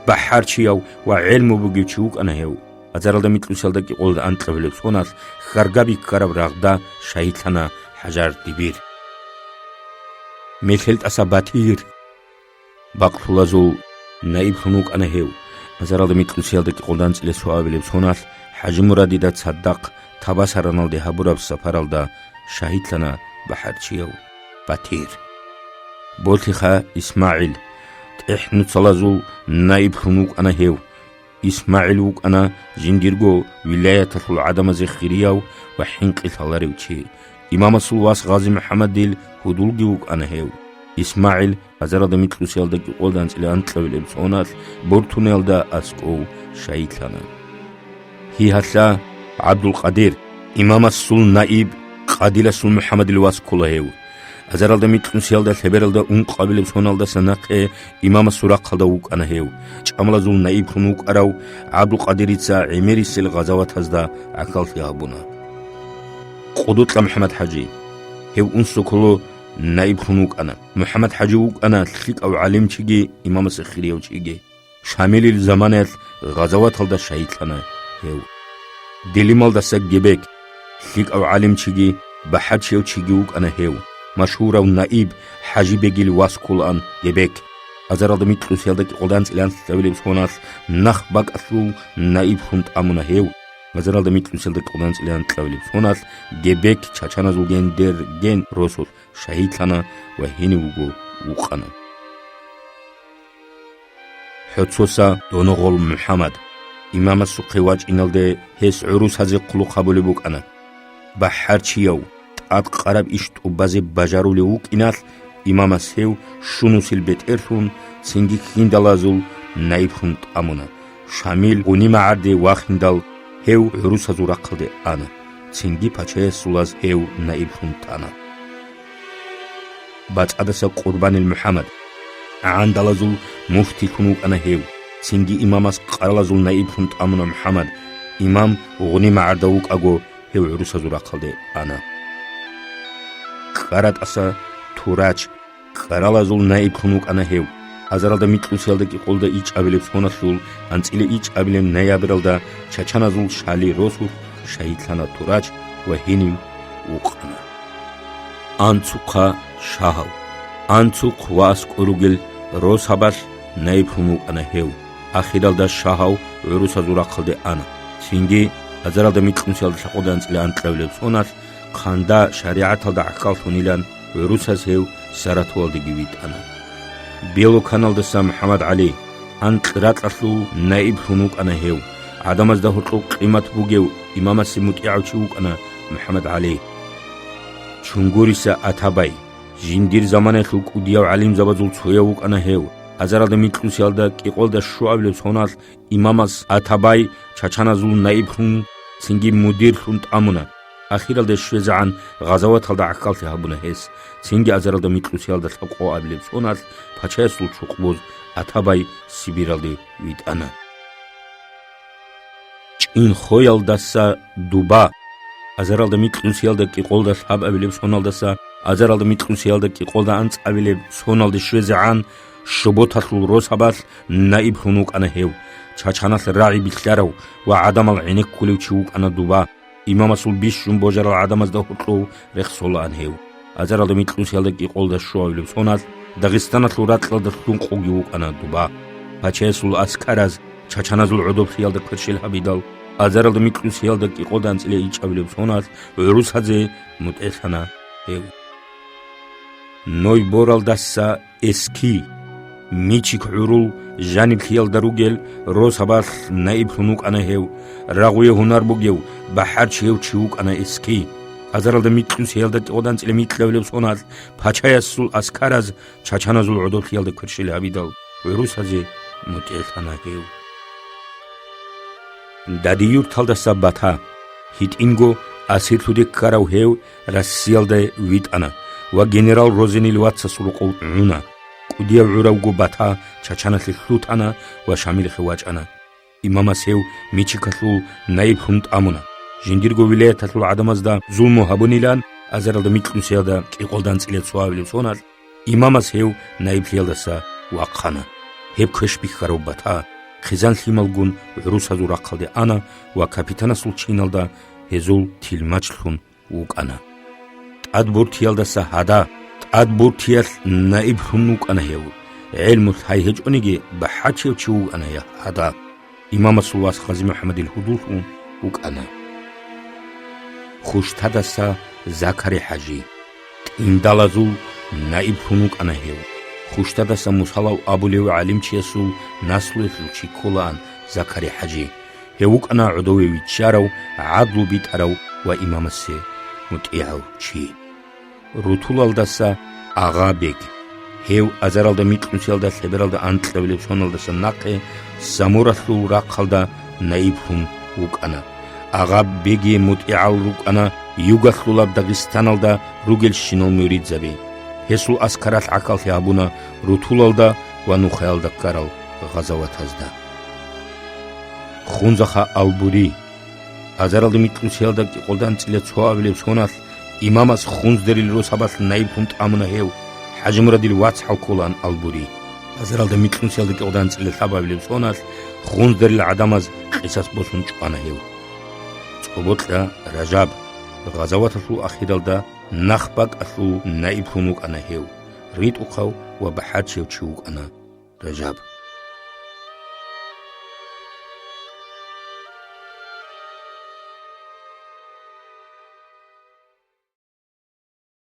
бахӀарчияв ва гӀелму бугев чи вукӀана гьев. Азаралда микьнусиялда кӀикъоялда анкьабилеб соналъ хьаргаби ккараб рагъда шагьидлъана ХӀажардибир. МехелтӀаса Батир. Бакълъулазул наиблъун вукӀана гьев. Азаралда микьнусиялда кӀикъоялда анцӀила щуабилеб соналъ ХӀажимурадида цадахъ Табасараналде гьабураб сапаралда шагьидлъана бахӀарчияв Батир. Болъиха ИсмагӀил. ТӀехӀнуцалазул наиблъун вукӀана гьев. ИсмагӀил вукӀана жиндирго вилаяталъул гӀадамазе хирияв ва хӀинкъи лъаларев чи. Имамасул вас Гъази-МухӀаммадил гьудулги вукӀана гьев. ИсмагӀил азаралда микьнусиялда кӀикъоялда анцӀила анкьабилеб соналъ Буртунаялда аскӀов шагьидлъана. Гьигьалъа ГӀабдулкъадир, имамасул наиб Къадиласул МухӀаммадил вас ккола гьев. Азаралда микьнусиялда лъебералда ункъабилеб соналдаса нахъе имамасул рахъалда вукӀана гьев. ЧӀамалазул наиблъун вукӀарав ГӀабдулкъадирица гӀемерисел гъазаватазда гӀахьаллъи гьабуна. Къудутла МухӀаммад-хӀажи. Гьев Унсоколо наиблъун вукӀана. МухӀаммад-хӀажи вукӀана лъикӀав гӀалимчиги имамасе хирияв чиги. Шамилил заманаялъ гъазаваталда шагьидлъана гьев. Делималдаса Гебек, лъикӀав гӀалимчиги бахӀарчияв чиги вукӀана гьев. Машгьурав наиб ХӀажибегил вас кколаан Гебек. Азаралда микьнусиялда кӀикъоялда анцӀила анкьабилеб соналъ нах бакӀалъул наиблъун тӀамуна гьев. Азаралда микьнусиялда кӀикъоялда анцӀила анкьабилеб соналъ Гебек чачаназул гендерген росулъ шагьидлъана ва гьенив вуго вукъана. ХӀоцоса Доногъол МухӀаммад. Имамасухъе вачӀиналде гьес гӀурусазе хъулухъ гьабулеб букӀана. БахӀарчияв тӀадкъараб иш тӀубазе бажарулев вукӀиналъ, имамас гьев щунусил бетӀерлъун, цинги хьиндалазул наиблъун тӀамуна. Шамил гъуни магӀарде вахиндал, гьев гӀурусазул рахъалде ана, цинги пачаясулаз гьев наиблъун тана. БацӀадаса Къурбанил МухӀаммад. ГӀандалазул муфтилъун вукӀана гьев, цинги имамас къаралазул наиблъун тӀамуна МухӀаммад, имам гъуни магӀарда вукӀаго, гьев гӀурусазул рахъалде ана. КкаратӀаса Турач. Ккаралазул наиблъун вукӀана гьев. Азаралда микьнусиялда кӀикъоялда ичӀабилеб соналъул анцӀила ичӀабилеб ноябралда чачаназул Шали росулъ шагьидлъана Турач ва гьенив вукъана. Анцухъа Шагьав. Анцухъ ва аскӀор ругел росабалъ наиблъун вукӀана гьев. Ахиралда Шагьав гӀурусазул рахъалде ана. Цинги азаралда микьнусиялда лъабкъоялда анцӀила анкьабилеб соналъ хъанда шаригӀаталда гӀахьаллъунилан гӀурусаз гьев Саратовалдеги витӀана. Белоканалдаса МухӀаммад ГӀали, анкь ракьалъул наиблъун вукӀана гьев. ГӀадамазда гьоркьоб къимат бугев имамасе мутӀигӀав чи вукӀана МухӀаммад ГӀали. Чунгуриса Атабай. Жиндир заманаялъул кӀудияв гӀалимзабазул цояв вукӀана гьев. Азаралда микьусиялда кӀикъолда щуабилеб соналъ имамас Атабай чачаназул наиблъун, цинги мудирлъун тӀамуна. Ахиралде щвезегӀан гъазаваталда гӀахьаллъи гьабуна гьес. Цинги азаралда микьусиялда лъабкъоабилеб соналъ пачаясул чукъбуз Атабай Сибиралде витӀана. ЧӀинхоялдаса дуба. Азаралда микьусиялда кӀикъолда лъабабилеб соналдаса азаралда микьусиялда кӀикъолда анцӀабилеб соналде щвезегӀан Шоботалъул росабалъ наиблъун вукӀана гьев. Чачаналъ рагӀи билълъарав ва гӀадамал гӀенеккулев чи вукӀана дуба. Имамасул бищун божарал гӀадамазда гьоркьов рехсолаан гьев. Азаралда микьусиялда кӀикъолда щуабилеб соналъ Дагъистаналъул ракьалда лъун къуги вукӀана дуба. Пачаясул аскараз чачаназул гӀодоблъиялда кверщел гьабидал, азаралда микьусиялда кӀикъолда анцӀила ичӀабилеб соналъ гӀурусазе мутӀигӀлъана гьев. Нойборалдаса Эски, Мичик гӀурул жаниблъиялда ругел росабалъ наиблъун вукӀана гьев, рагъуе гьунар бугев, бахӀарчияв чи вукӀана Эски. Азаралда микьусиялда кӀикъолда анцӀила микьабилеб соналъ пачаясул аскараз чачаназул гӀодоблъиялда кверщел гьабидал, гӀурусазе мутӀигӀлъана гьев. Дадиюрталдаса Бата, гьитӀинго асирлъуде ккарав гьев Россиялда витӀана ва генерал Розенил вацасул рокъов гӀуна. КӀудияв гӀуравго Бата чачаналъе лъутана ва Шамилихъе вачӀана. Имамас гьев Мичикалъул наиблъун тӀамуна. Жиндирго вилаяталъул гӀадамазда зулму гьабунилан азаралда микьусиялда кӀикъолда анцӀила цоабилеб соналъ имамас гьев наиблъиялдаса вахъана. Гьеб квеш бихьарав Бата хъизан-лъималгун гӀурусазул рахъалде ана ва капитанасул чиналда гьезул тилмачлъун вукӀана. ТӀадбуртиялдаса Гьада, ТӀадбуртиялъ наиблъун вукӀана гьев. ГӀелмулъ гьай гьечӀониги, бахӀарчияв чи вукӀана гьев Гьада. Имамасул вас Гъази МухӀаммадил гьудуллъун вукӀана. Хуштадаса Закари-хӀажи, ТӀиндалазул наиблъун вукӀана гьев. Хуштадаса Мусалав абулев гӀалимчиясул наслуялъул чи кколаан Закари-хӀажи. Гьев вукӀана гӀодове виччарав, гӀадлу битӀарав ва имамасе мутӀигӀав чи. Рутулалдаса Агъа-бег. Гьев азаралда микьусиялда лъебералда анкьабилеб соналдаса нахъе Самуралъул рахъалда наиблъун вукӀана. Агъа-бегие мутӀигӀал рукӀана югалъулаб Дагъистаналда ругелщинал муридзаби. Гьесул аскаралъ гӀахьаллъи гьабуна Рутулалда ва Нухаялда ккарал гъазаватазда. Хунзахъа Албури. Азаралда микьусиялда кӀикъолда анцӀила цоабилеб соналъ имамас Хунздерил росабалъ наиблъун тӀамуна гьев, ХӀажимурадил вацгӀал кколаан Албури. Азаралда микьусиялда кӀикъолда анцӀила лъабабилеб соналъ Хунздерил гӀадамаз къисас босун чӀвана гьев. ЦӀобокьа Ражаб. Гъазаваталъул ахиралда Нахбакалъул наиблъун вукӀана гьев, ритӀухъав ва бахӀарчияв чи вукӀана Ражаб.